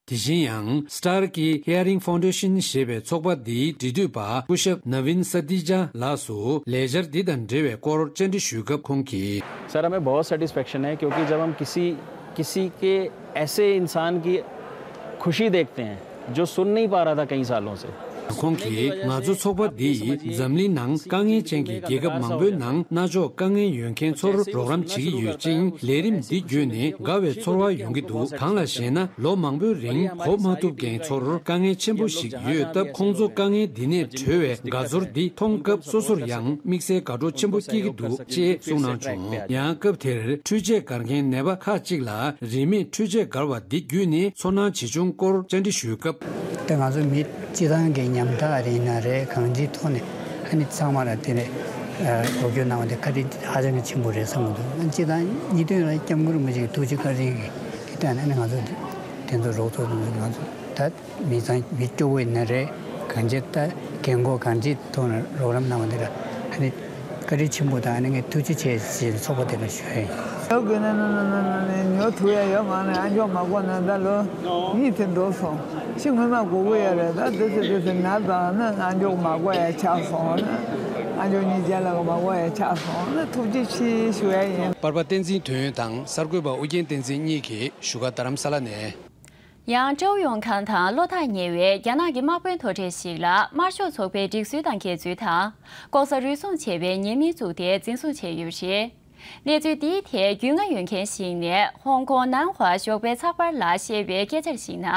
དེ་བཞིན་ཡང་Starkey Hearing Foundation ཞེས་པའི་ཚོགས་པ་འདིའི་འབྲེལ་མཐུད་པ་སྐུ་ཞབས་Navin Satija ལགས་སུ་ལས་འཆར་འདི་དང་འབྲེལ་བའི་སྐོར་བཅར་འདྲི་ཞུས་སྐབས་ཁོང་གིས། सर, हमें बहुत सेटिस्फेक्शन है, क्योंकि जब हम किसी किसी के ऐसे इंसान की खुशी देखते हैं जो सुन नहीं पा रहा था कई सालों से। ཁོང་གིས། ང་ཚོ་ཚོགས་པ་འདིས་འཛམ་གླིང་ནང་དཀའ་ངལ་ཅན་གྱི་རྒྱལ་ཁབ་མང་པོའི་ནང་རྣ་ཅོག་དཀའ་ངལ་ཡོད་མཁན་ཚོར་རོགས་རམ་བྱེད་ཀྱི་ཡོད་ཅིང་། ལས་རིམ་འདི་བརྒྱུད་ནས་དགའ་བའི་ཚོར་བ་ཡོང་གི་འདུག་གང་ལགས་ཞེ་ན། ལོ་མང་པོའི་རིང་གོ་མ་ཐུབ་མཁན་ཚོར་དཀའ་ངལ་ཆེན་པོ་ཞིག་ཡོད་སྟབས། ཁོང་ཚོ་དཀའ་ངལ་འདི་ནས་གྲོལ་བའི་དགའ་ཚོར་འདི་མཐོང་སྐབས་སོ་སོར་ཡང་དམིགས་བསལ་དགའ་སྤྲོ་ཆེན་པོ་སྐྱེ་གི་འདུག་ཅེས་གསུངས་གནང་བྱུང་། ཡང་སྐབས་དེར་འཕྲུལ་ཆས་བསྒར་མཁན་ནད་པ་ཁག་ཅིག་ལ་རིན་མེད་འཕྲུལ་ཆས་བསྒར་བ་འདི་བརྒྱུད་ནས་ཚོར་སྣང་ཇི་བྱུང་སྐོར་བཅར་འདྲི་ཞུས་སྐབས། ད་ང་ཚོ་མི་སྤྱི་བཏང་གི་ཉམ་ཐག་རེད་ན་རེད། གང་ཅིའི་ཐོག་ནས་ཨ་ནི་ཚང་མ་ལ་དེ་ནས་ཨ་གོ་སྐྱོན་གནང་བ་དེ་བཀའ་དྲིན་ཧ་ཅང་གི་ཆེན་པོ་རེད་བསམ་གྱི་འདུག་སྤྱི་བཏང་ཉིས་སྟོན་ལ་སྐྱབས་མགོན་རིན་པོ་ཆེ་གི་ཐུགས་རྗེ་བཀའ་དྲིན་གྱི་གི་སྟེང་ནས་ཨ་ནི་ང་ཚོ་དེ་ཚོ་རོགས་ཚོགས་དེ་ཚོ་ང་ཚོ་ད། མི་ཚང་མི་སྐྱོ་བོ་ཡིན་ན་རེད། གང་ཅི་ལྟ་རྒན་གོག་གང་ཅིའི་ཐོག་ནས་རོགས་རམ་གནང་བ་འདི་ལ་ཨ་ནི་བཀའ་དྲིན་ཆེན་པོ་དང་ཨ་ནི་ངས་ཐུགས་རྗེ་ཆེ་ཞེས་ཚོགས་པ་དེ་ལ་ཞུ་ཡ་ཡིན། ཡོད་དགོས་ན་ན་ན་ན་ན་ནས་ཉོ་ཐུབ་ཡ་ཡོད་མ་ནས་ཨ་མཆོག་མ་གོ་ན་ད་ལོ་གཉིས་དེ་འགྲོ་སོང་། ཕྱི་སྔོན་མ་དགོས་ཀྱི་ཡོད་རེད། ད་དེ་ཚེ་དེ་ཚེ་ན་ད་ན་ཨ་མཆོག་མ་གོ་ཡ་ཆགས་སོང་ན། ཨ་མཆོག་གཉིས་ཆ་ལ་མ་གོ་ཡ་ཆགས་སོང་ན་ཐུགས་རྗེ་ཆེ་ཞུ་ཡ་ཡིན། པར་པ་བསྟན་འཛིན་དོན་ཡོད་དང་གསར་འགོད་པ་ཨུ་རྒྱན་བསྟན་འཛིན་གཉིས་ཀྱིས་བཞུགས་སྒར་རྡ་རམ་ས་ལ་ནས། ཡང་ཀྲོའུ་ཡོང་ཁང་དང་བློ་ཐག་ཉེ་བའི་རྒྱ་ནག་གི་དམག་དཔོན་མཐོ་གྲས་ཤིག་ལ་དམར་ཤོག་ཚོགས་པའི་སྒྲིག་སྲོལ་དང་འགལ་ཚུལ་དང་། ལྐོག་ཟ་རུལ་སུངས་བྱས་པའི་ཉེས་མིང་བཙུགས་ཏེ་འཛིན་བཟུང་བྱས་ཡོད་པ་རེད། གནས་ཚུལ་འདིའི་ཐད་རྒྱུས་མངའ་ཡོད་མཁན་ཞིག་ནས་ཧོང་ཀོང་ནན་ཧྭ་ཞོགས་པའི་ཚགས་པར་ལ་བཤད་པའི་སྐད་ཆར་གཞིགས་ན།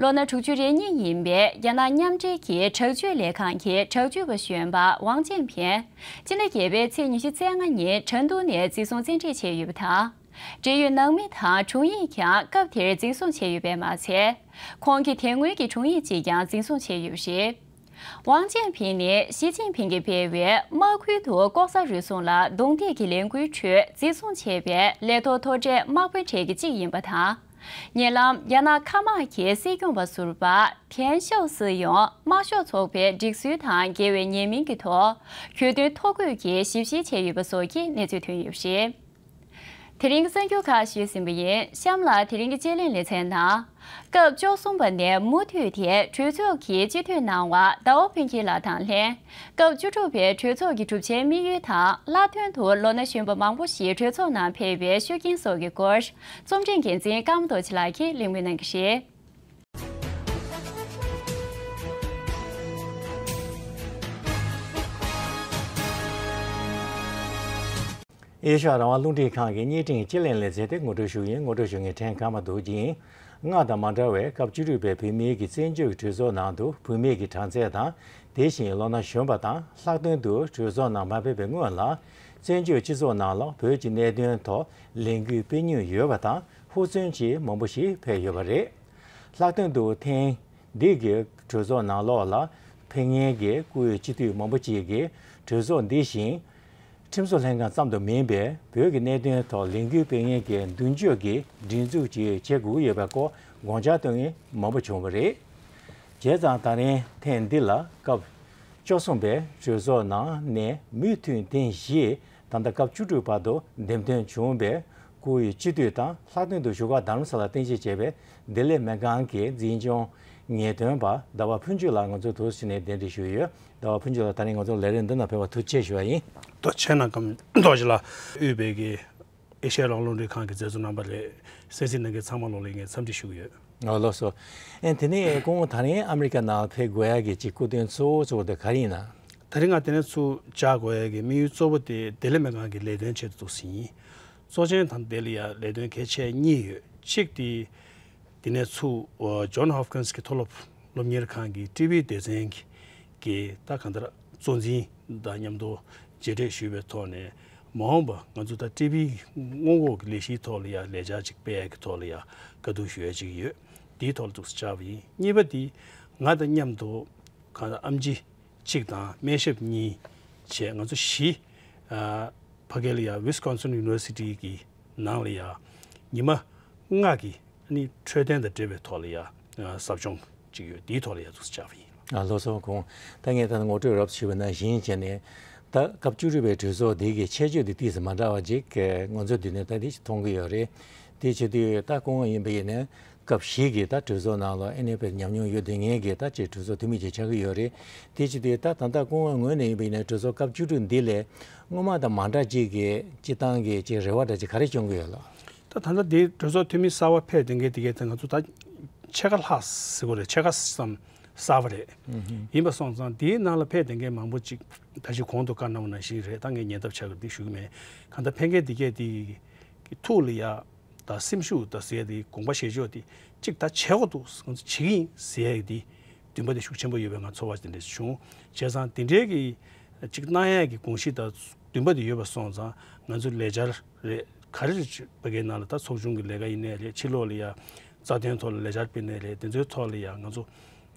ལོ་ན་དྲུག་ཅུ་རེ་གཉིས་ཡིན་པའི་རྒྱ་ནག་མཉམ་འབྲེལ་གྱི་དྲག་སྤྱོད་ལས་ཁང་གི་དྲག་སྤྱོད་པ་གཞོན་པ་ཝང་ཅན་ཕིན། སྤྱི་ཟླ་བརྒྱད་པའི་ཚེས་ཉི་ཤུ་རྩ་ལྔ་ཉིན་ཁྲེང་ཏུའུ་ནས་འཛིན་བཟུང་བཙན་ཁྲིད་བྱས་ཡོད་པ་དང་། འབྲེལ་ཡོད་ནང་མི་དང་དྲུང་ཡིག་ཀྱང་སྐབས་དེར་འཛིན་བཟུང་བྱས་ཡོད་པས་མ་ཚད། ཁོང་གི་དེ་སྔོན་གྱི་དྲུང་ཡིག་ཅིག་ཀྱང་འཛིན་བཟུང་བྱས་ཡོད་པ་རེད། ཝང་ཅན་ཕིང་ནི་ཞི་ཅིན་ཕིང་གིས་སྤེལ་བའི་དམག་ཁུལ་དུ་ལྐོག་ཟ་རུལ་སུངས་ལ་རྡུང་རྡེག་གི་ལས་འགུལ་ཁྲོད་འཛིན་བཟུང་བྱས་པའི་ལས་ཐོག་མཐོ་གྲས་དམག་དཔོན་གྲས་ཀྱི་གཅིག་ཡིན་པ་དང་། ཉེ་ལམ་རྒྱ་ནག་མཁའ་དམག་གི་སྲིད་སྐྱོང་བ་ཟུར་པ་ཐན་ཤའོ་སི་ཡང་དམར་ཤོག་ཚོགས་པའི་སྒྲིག་སྲོལ་དང་འགལ་བའི་ཉེས་མིང་གི་ཐོག་གྱོད་དོན་ཐོ་འགོད་ཀྱིས་ཞིབ་བཤེར་བྱས་ཡོད་པ་སོགས་ཀྱི་གནས་ཚུལ་ཐོན་ཡོད་པ་རེད། དེ་རིང་གི་གསར་འགྱུར་ཁག་ཞུས་ཟིན་པ་ཡིན། གཤམ་ལ་དེ་རིང་གི་དཔྱད་གླེང་ལེ་ཚན་ནང་། སྐབས་བཅུ་གསུམ་པ་ནས་མུ་མཐུད་དེ་གྲོས་ཚོགས་ཀྱི་སྤྱི་འཐུས་གནང་བ་ཟླ་བ་ཕུན་སྐྱིད་ལགས་དང་ལྷན། སྐབས་བཅུ་དྲུག་པའི་གྲོས་ཚོགས་ཀྱི་གྲུབ་ཆའི་དམིགས་ཡུལ་དང་ལྷག་དོན་དུ་ལོ་ན་གཞོན་པ་མང་པོ་ཞིག་གྲོས་ཚོགས་ནང་ཕེབས་པའི་ཤུགས་རྐྱེན་སོགས་ཀྱི་སྐོར། རྩོམ་སྒྲིག་འགན་འཛིན་ཀརྨ་རྡོ་རྗེ་ལགས་ཀྱིས་གླེང་མོལ་གནང་གི་རེད། ཨེ་ཤ་ཡ་རང་དབང་རླུང་འཕྲིན་ཁང་གི་བརྙན་འཕྲིན་སྤྱི་གླིང་ལ་གཟིགས་ཏེ་ངོ་སྤྲོད་ཞུ་ཡིན། ངོ་སྤྲོད་ཞུ་མཁན་ཕྲན་ཀརྨ་རྡོ་རྗེ་ཡིན། སྔར་དང་མ་འདྲ་བའི་སྐབས་བཅུ་དྲུག་པའི་བོད་མིའི་གི་བཙན་བྱོལ་གྱི་གྲོས་ཚོགས་ནང་དུ་བོད་མིའི་གི་གྲངས་ཚད་དང་། དེ་བཞིན་ལོ་ན་གཞོན་པ་དང་། ལྷག་དོན་དུ་གྲོས་ཚོགས་ནང་མ་ཕེབས་པའི་སྔོན་ལ་བཙན་བྱོལ་སྤྱི་ཚོགས་ནང་ལ་བོད་ཀྱི་གནད་དོན་ཐོག་ལས་འགུལ་སྤེལ་མྱོང་ཡོད་པ་དང་། ཧུར་བརྩོན་ཅན་མང་པོ་ཞིག་ཕེབས་ཡོད་པ་རེད། ལྷག་དོན་དུ་ཐེངས་འདི་གའི་གྲོས་ཚོགས་ནང་ལོགས་ལ་ཕེབས་མཁན་གྱི་བཀུར་འོས་སྤྱི་འཐུས་མང་པོ་ཅིག་གིས་གྲོས་ཚོགས་འདི་བཞིན་ཁྲིམས་བཟོ་ལྷན་ཁང་ཙམ་དུ་མིན་པའི་བོད་ཀྱི་གནད་དོན་ཐོག་ལས་འགུལ་སྤེལ་མཁན་གྱི་མདུན་སྐྱོད་ཀྱི་སྒྲིག་འཛུགས་ཅིག་བྱེད་དགོས་ཀྱི་ཡོད་པའི་སྐོར་དགོངས་འཆར་བཏོན་མཁན་མང་པོ་བྱུང་བ་རེད། བྱས་ཙང་ད་རིང་ཐེངས་འདི་ལ་སྐབས་བཅུ་གསུམ་པའི་གྲོས་ཚོགས་ནང་ནས་མུ་མཐུད་ཐེངས་བཞི། ད་ལྟ་སྐབས་བཅུ་དྲུག་བར་དུ་འདེམས་ཐོན་བྱུང་བའི་བཀུར་འོས་སྤྱི་འཐུས་དང་། ལྷག་དོན་དུ་བཞུགས་སྒར་རྡ་རམ་ས་ལར་རྟེན་གཞི་བྱས་པའི་བདེ་ལེགས་སྨན་ཁང་གི་འཛིན་སྐྱོང་ངེས་སྟོན་པ་ཟླ་བ་ཕུན་ཚོགས་ལགས་ང་ཚོ་དུ་ཕྱིན་ནས་གདན་འདྲེན་ཞུས་ཡོད། ཟླ་བ་ཕུན་ཚོགས་ལགས། ད་རིང་ང་ཚོ་ལས་རིམ་འདི་ནང་ཕེབས་པར་ཐུགས་རྗེ་ཆེ་ཞུ་བ་ཡིན། ཐུགས་རྗེ་གནང་། ཀརྨ་རྡོ་རྗེ་ལགས། དབུས་པའི་གི་ཨེ་ཤ་ཡ་རང་དབང་རླུང་འཕྲིན་ཁང་གི་མཛད་གཙོ་རྣམ་པ་རེད། གསན་གཟིགས་གནང་མཁན་ཚང་མ་ལོག་ལ་ངས་འཚམས་འདྲི་ཞུ་གི་ཡོད། ཨོ་ལགས་སོ། ཨེ་དེ་ནས་སྐུ་ངོ་ད་རིང་ཨ་མི་རི་ཀ་ནང་ཕེབས་དགོས་ཡ་གི་ཅིག་སྐུ་དོན་གཙོ་བོ་གཙོ་བོ་དེ་ག་རེ་ཡིན་ན། ད་རིང་ང་དེ་ནས་ཚུར་བཅར་དགོས་ཡ་གི་དམིགས་ཡུལ་གཙོ་བོ་དེ་བདེ་ལེགས་སྨན་ཁང་གི་ལས་དོན་ཆེད་དུ་འདུག་ཟིན་ཡིན། གཙོ་ཆེན་དང་དེ་ལ་ཡ་ལས་དོན་གལ་ཆེ་གཉིས་ཡོད། གཅིག་དེ་དེ་ནས་ཚུར་ཇོན་ཧོབ་ཀིན་སི་གི་མཐོ་སློབ་སློབ་གཉེར་ཁང་གི་ཊི་བི་སྡེ་ཚན་གྱི་གི་ད་གང་ལྟར་གཙོ་འཛིན་དང་མཉམ་དུ་མཇལ་འཕྲད་ཞུས་པའི་ཐོག་ནས། མ་འོངས་པ་ང་ཚོ་ད་ཊི་བི་སྔོན་འགོག་གི་ལས་གཞིའི་ཐོག་ལ་ཡ་ལས་འཆར་ཅིག་སྤེལ་ཡ་གི་ཐོག་ལ་ཡ་བཀའ་བསྡུར་ཞུ་ཡ་ཅིག་ཡོད། དེའི་ཐོག་ལ་ཐུགས་སུ་བཅར་བ་ཡིན། གཉིས་པ་དེ་ང་དང་མཉམ་དུ་གང་ལྟར་ཨེམ་ཆི་གཅིག་དང་སྨན་ཞབས་གཉིས་བྱས་ང་ཚོ་བཞི། ཨ་ཕ་གི་ལ་ཡ་ཝི་སི་ཀོན་སིན་ཡུ་ནི་ཝར་སི་ཊི་གི་ནང་ལ་ཡ་ཉི་མ་ལྔ་གི་ཨ་ནི་འཕྲོད་བསྟེན་དང་འབྲེལ་བའི་ཐོག་ལ་ཡ་ཟབ་སྦྱོང་ཅིག་ཡོད། དེའི་ཐོག་ལ་ཡ་ཐུགས་སུ་བཅར་བ་ཡིན། ཨ་ལགས་སོ། ཁོང་ད་ངས་ད་ངོ་སྤྲོད་རོབ་ཞུས་པ་ནང་བཞིན་བྱས་ནས། ད་སྐབས་བཅུ་དྲུག་པའི་གྲོས་ཚོགས་འདི་གི་ཁྱད་ཆོས་འདི་ཏོག་ཙམ་མ་འདྲ་བ་ཅིག་ང་ཚོ་འདི་ནས་ད་འདི་ཞིག་མཐོང་གི་ཡོད་རེད། དེ་བྱེད་དུས་ད་སྐུ་ངོ་ཡིན་པ་ཡིན་ན་སྐབས་བཞི་གི་ད་གྲོས་ཚོགས་ནང་ལ་ཨེ་ནེ་པའི་ཉམས་མྱོང་ཡོད་དེ་ངེད་ཀྱི་ད་ཅིག་གྲོས་ཚོགས་འཐུས་མི་ཅིག་ཆགས་ཀྱི་ཡོད་རེད། དེ་བྱེད་དུས་ད་ད་ལྟ་སྐུ་ངོའི་ངོས་ནས་ཡིན་པ་ཡིན་ན་གྲོས་ཚོགས་སྐབས་བཅུ་དྲུག་འདི་ལས་སྔོན་མ་དང་མ་འདྲ་ཅིག་གི་སྤྱི་བཏང་གི་ཅིག་རེ་བ་འདྲ་ཅིག་ག་རེ་བཅོང་གི་ཡོད་ལགས། ད་ད་ལྟ་འདི་གྲོས་ཚོགས་འཐུས་མི་གསར་པ་ཕེབས་དེ་འགའི་དེ་གའི་ད་ང་ཚོ་ད་ཕྱེད་ཀ་ལྷག་ཟེར་དགོས་རེད། ཕྱེད་ཀ་ཙམ་གསར་པ་རེད། ཡིན་པ་སོང་ཙང་དེའི་ནང་ལ་ཕེབས་དེ་འགའི་མང་པོ་ཅིག་ད་ཅིག་གོང་དུ་བཀའ་གནང་བ་ནང་བཞིན་རེད། ད་ངས་ཉེ་འདབས་ཆགས་ཀྱི་འདི་ཞུ་གི་མེད། གང་ལྟར་ཕེབས་མཁན་དེ་གས་དེ་གི་ཐུགས་ལ་ཡ་ད་སེམས་ཤུགས་ད་ཟེར་ཡ་དེ་དགོངས་པ་བཞེས་ཕྱོགས་དེ་གཅིག་ད་བྱེད་དགོས་འདུག་ང་ཚོ་བྱེད་ཀྱི་ཡིན་ཟེར་ཡ་དེ་འདུན་པ་དེ་ཤུགས་ཆེན་པོ་ཡོད་པའི་ང་ཚོར་བ་དེ་འདྲ་བྱུང་། བྱས་ཙང་དེ་འདྲའི་གི་གཅིག་གནང་ཡ་གི་དགོངས་གཞི་དང་འདུན་པ་དེ་ཡོད་པ་སོང་ཙང་ང་ཚོ་ལས་འཆར་རེད། ག་རེ་རེད་ཕ་གིའི་ནང་ལ་ད་ཚོགས་ཆུང་གི་ལས་ཀ་ཡིན་ནའི་རེད། ཕྱི་ལོགས་ལ་ཡ་རྩ་དོན་ཐོག་ལ་ལས་འཆར་སྤེལ་ནའི་རེད། དེ་ཚོའི་ཐོག་ལ་ཡ་ང་ཚོ་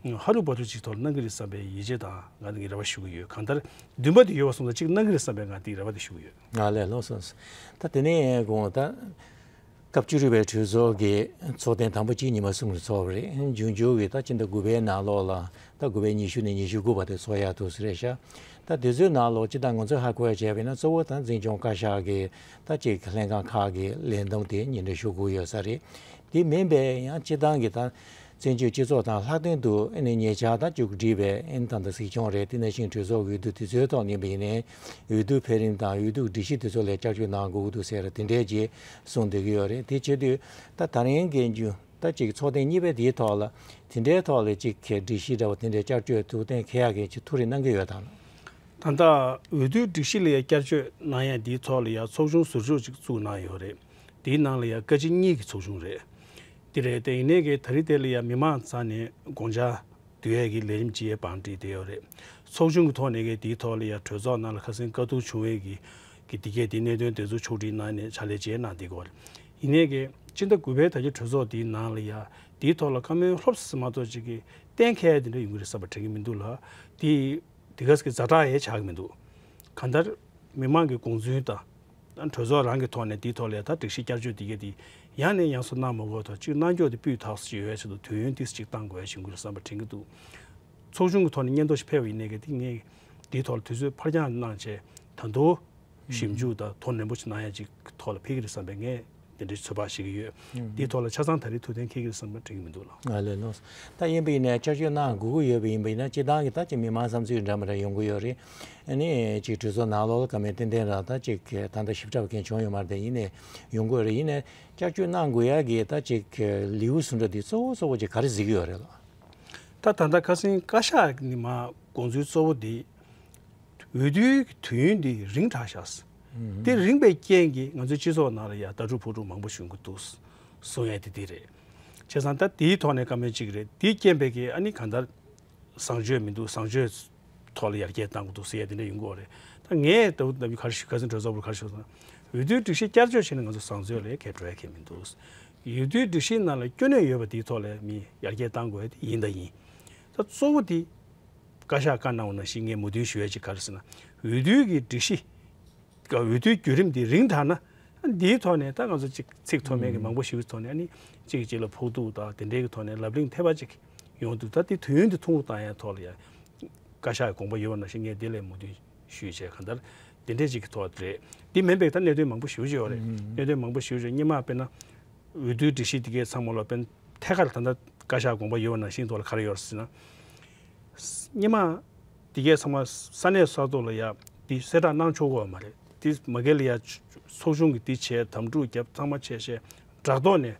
ཧ་རུ་བ་རུ་ཅིག་ཐོག་ལ་གནང་གི་རེད་བསམ་པའི་ཡིད་ཆེས་དང་ང་དེ་གི་རེ་བ་ཞུ་གི་ཡོད། གང་ལྟར་འདུན་པ་དེ་ཡོད་པ་སོང་ཙང་གཅིག་གནང་གི་རེད་བསམ་པའི་ང་དེ་རེ་བ་དེ་ཞུ་གི་ཡོད། ང་ལས་ལོ་སོང་། ད་དེ་ནས་དགོངས་ད། སྐབས་བཅུ་དྲུག་པའི་གྲོས་ཚོགས་ཀྱི་ཚོགས་ཐེངས་དང་པོ་གཅིག་ཉི་མ་གསུམ་རེ་ཚོགས་པ་རེད། འབྱུང་འགྱུར་གྱི་ད་ཕྱི་ཟླ་དགུ་པའི་ནང་ལོགས་ལ་ད་དགུ་པའི་ཉི་ཤུ་ནས་ཉི་ཤུ་དགུ་བར་དུ་ཚོགས་ཡག་ཐུགས་སུ་རེད་ཤག་ད་དེ་ཚོའི་ནང་ལོགས་སྤྱི་བཏང་ང་ཚོས་ཧ་གོ་ཡ་བྱས་པ་ཡིན་ན་གཙོ་བོ་ད་འཛིན་སྐྱོང་བཀའ་ཤག་གི་ད་ཅིག་ལྷན་ཁང་ཁག་གི་ལས་བསྡོམས་དེ་ཉིན་རེ་ཞུ་དགོས་ཡོད་ས་རེད། དེ་མིན་པའི་ཡང་སྤྱི་བཏང་གི་ད་བཙན་བྱོལ་སྤྱི་ཚོགས་དང་ལྷག་དོན་དུ་ཨ་ནི་ཉེ་ཆར་ད་མཇུག་སྒྲིལ་བའི་ཨ་ནི་ད་ལྟ་སྲིད་སྐྱོང་རེད། དེ་ནང་བཞིན་གྲོས་ཚོགས་འོས་བསྡུ་དེ་ཚོའི་ཐོག་ནས་ཡིན་པ་ཡིན་ནའི་འོས་བསྡུ་འཕེལ་རིམ་དང་འོས་བསྡུ་སྒྲིག་གཞི་དེ་ཚོ་ལ་བསྐྱར་བཅོས་གནང་དགོས་ཀྱི་འདུག་ཟེར་དེ་འདྲའི་ཅིག་གསུངས་བསྡད་ཀྱི་ཡོད་རེད། དེ་བྱེད་དུས་ད་ད་རིང་གི་མཇུག་ད་ཅིག་ཚོགས་ཐེངས་གཉིས་པའི་དེའི་ཐོག་ལ་དེ་འདྲའི་ཐོག་ལ་ཅིག་གི་སྒྲིག་གཞི་འདྲ་བོ་དེ་འདྲའི་བསྐྱར་བཅོས་ཐུགས་གཏན་འཁེལ་ཡག་གི་ཅིག་ཐུགས་རེ་གནང་གི་ཡོད་དམ། ད་ལྟ་འོས་བསྡུའི་སྒྲིག་གཞི་ལ་ཡ་བསྐྱར་བཅོས་གནང་ཡ་འདིའི་ཐོག་ལ་ཡ་ཚོགས་ཆུང་ཟུར་འཇོག་ཅིག་བཙུགས་གནང་ཡོད་རེད། དེའི་ནང་ལ་ཡ་བཀའ་སྤྱི་གཉིས་ཀྱི་ཚོགས་ཆུང་རེད། དེ་རེད་དེ་ཡིན་ནའི་གི་ད་རེས་དེ་ལ་ཡ་མི་མང་རྩ་ནས་དགོངས་འཆར་བསྡུ་ཡས་ཀྱི་ལས་རིམ་ཅིག་ཡས་བང་སྒྲིག་བསྡད་ཡོད་རེད། ཚོགས་ཆུང་གི་ཐོག་ནས་གི་དེའི་ཐོག་ལ་ཡ་གྲོས་ཚོགས་ནང་ལ་ཁ་སང་བཀའ་བསྡུར་བྱུང་བའི་གི་གི་དེ་གས་དེ་གནད་དོན་དེ་ཚོ་ཕྱོགས་སྒྲིག་གནང་ནས་ཕྱག་ལས་བྱས་གནང་བསྡད་ཀྱི་ཡོད་རེད། ཡིན་ནའི་གི་སྤྱི་ཟླ་དགུ་པའི་ད་ཆ་གྲོས་ཚོགས་དེའི་ནང་ལ་ཡ་དེའི་ཐོག་ལ་བཀའ་མོལ་ལྷོབ་ཙམ་མ་གཏོགས་ཅིག་གི་གཏན་འཁེལ་དེ་འདྲ་ཡོང་གི་རེད་བསམ་པ་དྲན་གྱི་མི་འདུག་ལ། དེ་དེ་ག་ཙམ་གྱི་ཛ་དྲག་ཡང་ཆགས་ཀྱི་མི་འདུག་གང་ལྟར་མི་མང་གི་དགོངས་ཚུལ་དང་། གྲོས་ཚོགས་རང་གི་ཐོག་ནས་དེའི་ཐོག་ལ་ད་སྒྲིག་གཞི་བསྐྱར་བཅོས་དེ་གས་དེ་ཡང་ནས་ཡང་སུ་གནང་མ་དགོས་དང་གཅིག་གནང་ཕྱོགས་དེ་སྤུས་དག་སུ་ཡོད་ཡ་ཆེད་དུ་དུས་ཡུན་ཏིག་ཙམ་ཅིག་བཏང་དགོས་ཡ་བྱུང་གི་རེད་བསམ་པ་དྲན་གྱི་འདུག་ཚོགས་ཆུང་གི་ཐོག་ནས་སྙན་ཐོ་ཞིག་ཕེབས་པ་ཡིན་ནའི་གི་དེ་ངས་དེའི་ཐོག་ལ་དུས་ཚོད་ཕར་འགྱངས་གནང་བྱས་ད་དུང་ཞིབ་འཇུག་དང་དོ་ནན་པོ་ཞིག་གནང་ཡ་ཅིག་ཐོག་ལ་ཕེབས་ཀྱི་རེད་བསམ་པའི་ངས་དེ་འདྲའི་ཚོད་དཔག་བྱེད་ཀྱི་ཡོད། དེའི་ཐོག་ལ་ཆ་ཚང་ད་རེས་ཐུགས་གཏན་འཁེལ་གྱི་རེད་བསམ་པ་དྲན་གྱི་མི་འདུག་ལགས། ང་ལས་ལོ། ད་ཡིན་པ་ཡིན་ནའི་བསྐྱར་བཅོས་གནང་དགོས་ཀྱི་ཡོད་པ་ཡིན་པ་ཡིན་ན་སྤྱི་བཏང་གི་ད་ཅིག་མི་མང་བསམ་ཚུལ་འདྲ་མི་འདྲ་ཡོང་གི་ཡོད་རེད། ཨ་ནི་ཅིག་གྲོས་ཚོགས་ནང་ལོགས་ལ་བཀའ་མོལ་ཏན་ཏན་རང་ད་ཅིག་ད་ལྟ་ཞིབ་ཕྲ་བ་མཁན་བྱུང་ཡོད་མ་རེད་དེ་ཡིན་ནའི་ཡོང་གི་ཡོད་རེད། ཡིན་ནའི་བསྐྱར་བཅོས་གནང་དགོས་ཡ་གི་ད་ཅིག་ལེའུ་གསུམ་འདྲ་འདི་གཙོ་བོ་གཙོ་བོ་ཅིག་ག་རེ་གཟིགས་ཀྱི་ཡོད་རེད་ལགས། ད་ད་ལྟ་ཁ་སང་བཀའ་ཤག་ནི་མ་དགོངས་ཚུལ་གཙོ་བོ་འདི། འོས་བསྡུའི་དུས་ཡུན་འདི་རིང་དྲགས་ཤག་དེ་རིང་པའི་རྐྱེན་གྱིས་ང་ཚོའི་སྤྱི་ཚོགས་ནང་ལ་ཡ་ལྟ་གྲུབ་ཕུག་གྲུབ་མང་པོ་བྱུང་གི་འདུག་གསུང་ཡ་དེ་དེ་རེད། བྱས་ཙང་ད་དེའི་ཐོག་ནས་བཀའ་མོལ་གཅིག་རེད། དེའི་རྐྱེན་པས་ཀྱི་ཨ་ནི་གང་ལྟར་བཟང་སྤྱོད་མི་འདུག་བཟང་སྤྱོད་ཐོག་ལ་ཡར་རྒྱས་བཏང་དགོས་འདུག་ཟེར་ཡ་དེ་འདྲ་ཡོང་གི་ཡོད་རེད། ད་ངས་ད་ལྟ་ག་རེ་ཞུ་ག་ཚོད་གྲོས་ཚོགས་པར་ག་རེ་ཞུ་ན། འོས་བསྡུའི་སྒྲིག་གཞི་བསྐྱར་བཅོས་བྱས་ན་ང་ཚོ་བཟང་སྤྱོད་ལ་ཁྱད་འགྲོ་ཡ་གང་མི་འདུག་འོས་བསྡུའི་སྒྲིག་གཞིའི་ནང་ལ་སྐྱོན་གནད་ཡོད་པ་དེའི་ཐོག་ལ་མི་ཡར་རྒྱས་བཏང་དགོས་ཡ་དེ་ཡིན་དང་ཡིན། ད་གཙོ་བོ་དེ་བཀའ་ཤག་བཀའ་གནང་བ་ནང་བཞིན་ངས་མོས་མཐུན་ཞུ་ཡ་ཅིག་ག་རེ་ཟེར་ན། འོས་བསྡུའི་གི་སྒྲིག་གཞི། འོས་བསྡུའི་བརྒྱུད་རིམ་འདི་རིང་དྲགས་ན། འདིའི་ཐོག་ནས་ད་ང་ཚོ་གཅིག་ཚིག་མཐོ་དམན་གྱི་མང་པོ་ཞིག་གི་ཐོག་ནས་ཨ་ནི་གཅིག་གིས་གཅིག་ལ་ཕོག་ཐུག་དང་དེ་འདྲའི་གི་ཐོག་ནས་ལབ་གླེང་ཐེབས་པ་ཅིག་ཡོང་དུས། ད་དེ་དུས་ཡུན་དེ་ཐུང་རུ་བཏང་ཡའི་ཐོག་ལ་ཡ་བཀའ་ཤག་གི་དགོངས་པ་ཡོད་པ་ནང་བཞིན་ངས་དེ་ལ་མོས་མཐུན་ཞུས་བྱས། གང་ལྟར་དེ་འདྲའི་ཅིག་གི་ཐོག་རེད། འདི་མིན་པའི་ད་གནད་དོན་མང་པོ་ཞེ་པོ་ཅིག་ཡོད་རེད། གནད་དོན་མང་པོ་ཞེ་པོ་ཅིག་སྔོན་མ་དཔེར་ན་འོས་བསྡུའི་སྒྲིག་གཞི་དེ་གའི་ཚང་མ་ལ་དཔེར་ན་ཐད་ཀར་ད་ལྟ་བཀའ་ཤག་དགོངས་པ་ཡོད་པ་ནང་བཞིན་ཐོག་ལ་ག་རེ་ཡོད་རེད་ཟེར་ན། སྔོན་མ་དེ་གའི་ཚང་མ་ས་གནས་ས་ཐོག་ལ་ཡ་དེ་གསལ་བསྒྲགས་གནང་ཆོག་གི་ཡོད་མ་རེད། དེ་མ་གི་ལ་ཡ་ཚོགས་ཆུང་གི་དེ་བྱས། དམ་ཕྲུག་རྒྱབ། ཚང་མ་བྱས་བྱས་དྲ་ཐོག་ནས་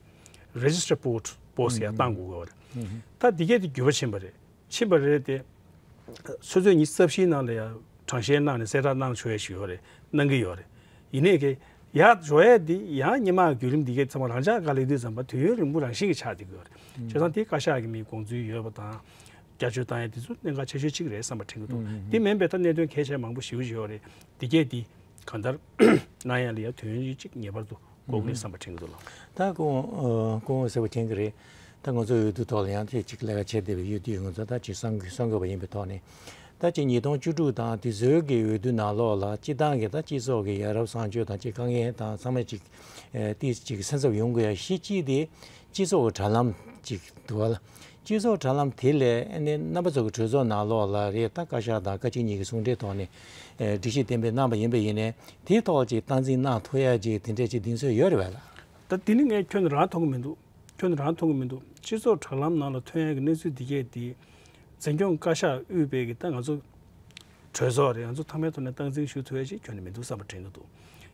རེ་ཇི་སི་ཊར་བོ་ཊི་བོ་ཊི་ཟེར་ཡ་བཏང་དགོས་ཀྱི་ཡོད་རེད། ད་དེ་གའི་དེ་འགྱུར་བ་ཕྱིན་པ་རེད། ཕྱིན་པ་རེད་དེ། ཆུ་ཚོད་ཉི་ཤུ་རྩ་བཞིའི་ནང་ལ་ཡ་གྲངས་བཤེར་གནང་ནས་གསལ་བསྒྲགས་གནང་ཆོག་ཡ་ཞིག་ཡོད་རེད། གནང་གི་ཡོད་རེད། ཡིན་ནའི་གི་ཡར་འགྲོ་ཡ་འདི་ཡང་སྔོན་མ་བརྒྱུད་རིམ་འདི་གའི་ཚང་མ་རང་འཇགས་སྒང་སླེབས་དུས་ཙམ་པ་དུས་ཡུན་རིང་པོ་རང་བཞིན་གྱིས་ཆགས་བསྡད་ཀྱི་ཡོད་རེད། བྱས་ཙང་དེ་བཀའ་ཤག་གི་མིའི་དགོངས་ཚུལ་ཡོད་པ་དང་། བསྐྱར་བཅོས་བཏང་ཡ་དེ་ཚོ་གནད་འགག་ཆེ་ཤོས་གཅིག་རེད་བསམ་པ་དྲན་གྱི་འདུག་དེ་མིན་པའི་ད་གནད་དོན་གལ་ཆེ་མང་པོ་ཞེ་པོ་ཅིག་ཡོད་རེད། འདི་གས་འདི་གང་ལྟར་གནང་ཡ་ལ་ཡ་དུས་ཡུན་གཅིག་ངེས་པར་དུ་དགོས་ཀྱི་རེད་བསམ་པ་དྲན་གྱི་འདུག་ལགས། ད་སྐུ་ངོ་སྐུ་ངོ་གསལ་པོ་མཁྱེན་གྱི་རེད། ད་ང་ཚོ་འོས་བསྡུ་ཐོག་ལ་ཡང་དེ་གཅིག་ལས་ཀ་བྱེད་བསྡད་པ་ཡོད་དུས། ང་ཚོ་ད་ཅིག་གསང་གསང་དགོས་པ་ཡིན་པའི་ཐོག་ནས། ད་ཅིག་ཉིས་སྟོང་བཅུ་དྲུག་དང་དེ་ཚོའི་གི་འོས་བསྡུ་ནང་ལོགས་ལ་སྤྱི་བཏང་གི་ད་སྤྱི་ཚོགས་ཀྱི་ཡ་རབས་བཟང་སྤྱོད་དང་ཅིག་དཀའ་ངལ་དང་ཚང་མ་ཅིག་ཨེ་ཏིས་ཅིག་སེམས་འཚབ་ཡོང་དགོས་ཡ་གཞི་གཅིག་དེ་སྤྱི་ཚོགས་ཀྱི་དྲ་ལམ་ཅིག་འདུག་བ་ལ། སྤྱི་ཚོགས་དྲ་ལམ་དེ་ལས་ཨ་ནི་རྣམ་པ་ཚོ་གི་གྲོས་ཚོགས་ནང་ལོགས་ལ་རེད། ད་བཀའ་ཤག་དང་བཀའ་སྤྱི་གཉིས་ཀྱི་ཟུང་འབྲེལ་ཐོག་ནས་ཨེ་སྒྲིག་གཞི་གཏན་འབེབས་གནང་པ་ཡིན་པ་ཡིན་ནའི། དེའི་ཐོག་ཅིག་སྟངས་འཛིན་གནང་ཐུབ་ཡ་ཅིག་དེ་འདྲས་ཅིག་གདེང་ཚོད་ཡོད་རེད་བས་ལགས། ད་དེ་ནི་ངས་ཁྱོན་ནས་རང་མཐོང་གི་མི་འདུག་ཁྱོན་ནས་རང་མཐོང་གི་མི་འདུག་སྤྱི་ཚོགས་དྲ་ལམ་ནང་ལ་ཐོན་ཡ་གི་གནས་ཚུལ་འདི་གས་དེ། འཛིན་སྐྱོང་བཀའ་ཤག་དབུས་པའི་གི་ད་ང་ཚོ་གྲོས་ཚོགས་རེད། ང་ཚོ་ཚང་མའི་ཐོག་ནས་སྟངས་འཛིན་ཞུ་ཐུབ་ཡ་ཅིག་ཁྱོན་ནས་མི་འདུག་བསམ་པ་དྲན་གྱི་འདུག་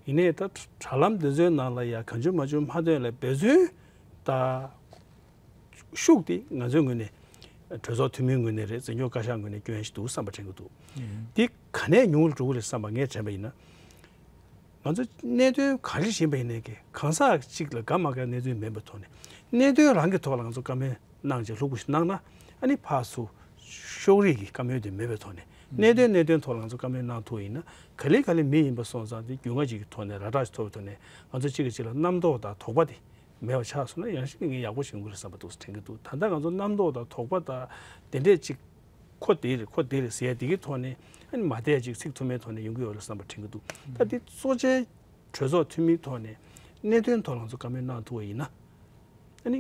ཡིན་ནའི་ད་དྲ་ལམ་འདི་ཚོའི་ནང་ལ་ཡ་གང་བྱུང་མང་བྱུང་མ་ཐོན་ལ་འབད་བརྩོན་ད་ཤུགས་དེ་ང་ཚོའི་ངོས་ནས་གྲོས་ཚོགས་འཐུས་མིའི་ངོས་ནས་རེད། འཛིན་སྐྱོང་བཀའ་ཤག་ངོས་ནས་སྐྱོན་ཞིག་འདུག་བསམ་པ་དྲན་གྱི་འདུག་འདི་ག་ནས་ཉུང་རུ་འགྲོ་གི་རེད་བསམ་པ་ངས་དྲན་པ་ཡིན་ན། ང་ཚོ་གནད་དོན་ག་རེ་ཡིན་པ་ཡིན་ནའི་གི་གང་ཟག་གཅིག་ལ་དགའ་མ་དགའ་གནས་ཚུལ་མིན་པའི་ཐོག་ནས། གནད་དོན་རང་གི་ཐོག་ལ་ང་ཚོ་བཀའ་མོལ་གནང་བྱས་ལྷུག་པོ་ཞིག་གནང་ན། ཨ་ནི་ཕར་ཚུར་ཕྱོགས་རིས་ཀྱི་བཀའ་མོལ་དེ་མེད་པའི་ཐོག་ནས། གནད་དོན་གནད་དོན་ཐོག་ལ་ང་ཚོ་བཀའ་མོལ་གནང་ཐུབ་ཡིན་ན། ག་ལེ་ག་ལེ་མི་ཡིན་པ་སོང་ཙང་དེ་རྒྱུས་མངའ་ཅིག་གི་ཐོག་ནས་ར་སྤྲོད་ཅིག་ཐོབ་པའི་ཐོག་ནས། ང་ཚོ་གཅིག་གིས་གཅིག་ལ་རྣམ་རྟོག་དང་དོགས་པ་དེ་མེད་པ་ཆགས་སོང་ན། ཡང་ཞིག་ངས་ཡག་པོ་ཞིག་ཡོང་གི་རེད་བསམ་པ་འདུག་དྲན་གྱི་འདུག་ད་ལྟ་ང་ཚོ་རྣམ་རྟོག་དང་དོགས་པ་དང་དེ་འདྲས་ཅིག་ཁོ་དེ་རེད། ཁོ་དེ་རེད་ཟེར་ཡ་དེ་གི་ཐོག་ནས་ཨ་ནི་མ་བསྡད་ཅིག་ཚིག་ཐུ་མའི་ཐོག་ནས་ཡོང་གི་ཡོད་རེད་བསམ་པ་དྲན་གྱི་འདུག་ད་དེ་གཙོ་ཆེ་གྲོས་ཚོགས་འཐུས་མིའི་ཐོག་ནས་གནད་དོན་ཐོག་ལ་ང་ཚོ་བཀའ་མོལ་གནང་ཐུབ་པ་ཡིན་ན། ཨ་ནི་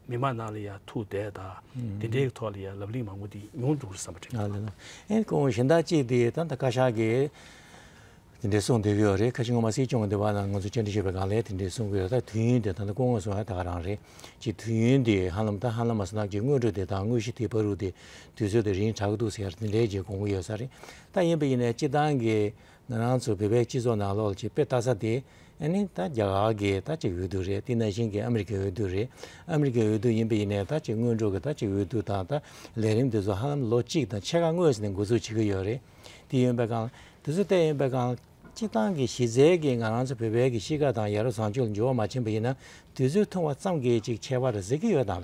མི་མང་ནང་ལ་ཡ་ཐུག་བསྡད་དང་དེ་འདྲའི་ཐོག་ལ་ཡ་ལབ་གླེང་མང་པོ་དེ་ཉུང་འགྲོ་གི་རེད་བསམ་པ་དྲན་གྱི་འདུག་ཨ་ལེ་ལགས། ཨེ་སྐུ་ངོ་གཞན་དག་ཅིག་དེ་ད་ལྟ་བཀའ་ཤག་གིས་དེ་འདྲའི་གསུངས་བསྡད་ཀྱི་ཡོད་རེད། ཁ་ཤས་སྔོན་མ་སྲིད་སྐྱོང་གི་འདི་བ་ནང་ང་ཚོ་བཅར་འདྲི་ཞུས་པའི་སྒང་ལ་དེ་འདྲའི་གསུང་གི་ཡོད། ད་དུས་ཡུན་དེ་ད་ལྟ་སྐུ་ངོ་གསུང་ཡ་ད་ག་རང་རེད། ཅིག་དུས་ཡུན་དེ་ཧ་ལམ་ད་ཧ་ལམ་མ་སོང་ན་ཅིག་སྔོན་འགྲོ་དེ་དང་དངོས་གཞི་དེ་བར་དུ་དེ་དུས་ཚོད་དེ་རིང་དྲགས་ཀྱི་འདུག་ཟེར་ཡ་དེ་འདྲའི་ཅིག་དགོངས་ཀྱི་ཡོད་ས་རེད། ད་ཡིན་པ་ཡིན་ནའི་སྤྱིར་བཏང་གི་ང་རང་ཚོ་བོད་པའི་སྤྱི་ཚོགས་ནང་ལོགས་ལ་ཅིག་དཔེ་ལྟ་ས་དེ། ཨ་ནི་ད་རྒྱ་གར་གྱི་ད་ཅིག་འོས་བསྡུ་རེད། དེ་ནང་བཞིན་གྱི་ཨ་མི་རི་ཀའི་འོས་བསྡུ་རེད། ཨ་མི་རི་ཀའི་འོས་བསྡུ་ཡིན་པ་ཡིན་ནའི་ད་ཅིག་སྔོན་འགྲོ་གི་ད་ཅིག་འོས་བསྡུ་དང་ད་ལས་རིམ་དེ་ཚོ་ཧ་ལམ་ལོ་གཅིག་དང་ཕྱེད་ཀ་སྔོན་ནས་འགོ་འཛུགས་བྱེད་ཀྱི་ཡོད་རེད། དེ་ཡིན་པའི་སྒང་དེ་ཚོ་བལྟས་ཡིན་པའི་སྒང་སྤྱིར་བཏང་གི་གཞི་རྩའི་གི་ང་རང་ཚོ་བོད་པའི་གི་གཤིས་ཀ་དང་ཡ་རབས་བཟང་སྤྱོད་ལ་འགྱུར་བ་མ་ཕྱིན་པ་ཡིན་ན། དུས་ཚོད་ཐུང་བ་ཙམ་གྱིས་ཅིག་ཁྱད་པར་གཟིགས་ཀྱི་ཡོད་དམ་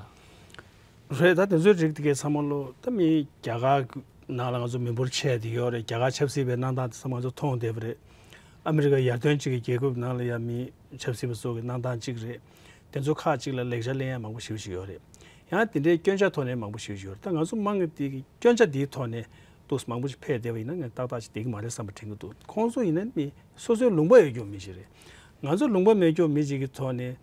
ལགས། རེད། ད་དེ་ཚོའི་རིགས་དེ་གའི་ཚང་མ་ལོ་ད་མི་རྒྱ་གར་ནང་ལ་ང་ཚོ་མི་འབོར་ཆེ་དེ་ཡོད་རེད། རྒྱ་གར་ཆབ་སྲིད་པའི་གནང་སྟངས་དེ་ཚང་མ་ང་ཚོ་མཐོང་བསྡད་པ་རེད། ཨ་མི་རི་ཀ་ཡར་ཐོན་ཅིག་གི་རྒྱལ་ཁབ་ནང་ལ་ཡང་མི་ཆབ་སྲིད་པ་ཚོ་གི་གནང་སྟངས་གཅིག་རེད། དེ་ཚོ་ཁག་ཅིག་ལ་ལེགས་ཆ་ལེན་ཡ་མང་པོ་ཞེ་པོ་ཞིག་ཡོད་རེད། ཡང་དེ་འདྲའི་སྐྱོན་ཆ་ཐོག་ནས་མང་པོ་ཞེ་པོ་ཞིག་ཡོད་རེད། ད་ང་ཚོ་དམངས་ཀྱི་དེ་གི་སྐྱོན་ཆ་དེའི་ཐོག་ནས་ཏོག་ཙམ་མང་པོ་ཞིག་ཕེབས་བསྡད་པ་ཡིན་ན་ངས་ཏག་ཏག་ཅིག་བསྡད་ཀྱི་མ་རེད་བསམ་པ་དྲན་གྱི་འདུག་ཁོང་ཚོ་ཡིན་ན་མི་སོ་སོའི་ལུང་པ་ཡོད་རྒྱུ་མི་ཞིག་རེད། ང་ཚོ་ལུང་པ་མེད་རྒྱུ་མི་ཞིག་གི་ཐོག་ནས།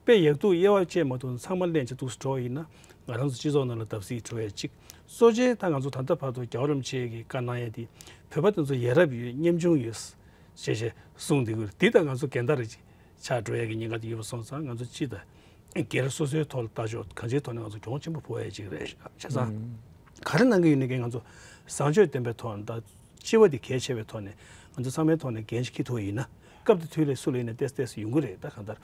དཔེ་ཡག་སྡུག་དབྱེ་བ་ཕྱེ་མ་ཐུབ་ན་ཚང་མ་ལེན་བྱས་འདུག་སེ་འགྲོ་བ་ཡིན་ན། ང་རང་ཚོ་སྤྱི་ཚོགས་ནང་ལ་བརྡབ་གསིག་འགྲོ་ཡ་གཅིག་གཙོ་ཆེ་ད་ང་ཚོ་ད་ལྟ་བར་དུ་རྒྱལ་བ་རིན་པོ་ཆེ་གིས་བཀའ་གནང་ཡ་དེ། བོད་པ་དེ་ཚོ་ཡ་རབས་ཡོད། ཉམ་ཆུང་ཡོད། ཞེས་ཞེས་གསུངས་འདུག་འདི་ད་ང་ཚོ་འགལ་ཟླ་རེ་ཆགས་འགྲོ་ཡ་གི་ཉེན་ཁ་དེ་ཡོད་པ་སོང་ཙང་། ང་ཚོ་སྤྱི་དང་སྒེར་སོ་སོའི་ཐོག་ལ་ལྟ་ཕྱོགས་གང་ཅིའི་ཐོག་ནས་ང་ཚོ་གྱོང་ཆེན་པོ་ཕོག་ཡ་གཅིག་རེད། བྱས་ཙང་། ག་རེ་གནང་གི་ཡོད་ན་གི་ང་ཚོ་བཟང་སྤྱོད་ལྡན་པའི་ཐོག་ནས་ད། སྤྱི་བ་འདི་གལ་ཆེ་བའི་ཐོག་ནས་ང་ཚོ་ཚང་མའི་ཐོག་ནས་འགན་ཞིག་འཁྱེར་ཐུབ་པ་ཡིན་ན། སྐབས་དེ་དུས་ལ་སུ་ལ་ཡིན་ན་ཏོག་ཙམ་ཏོག་ཙམ་ཡོང་གི་རེད། ད་གང་ལྟར།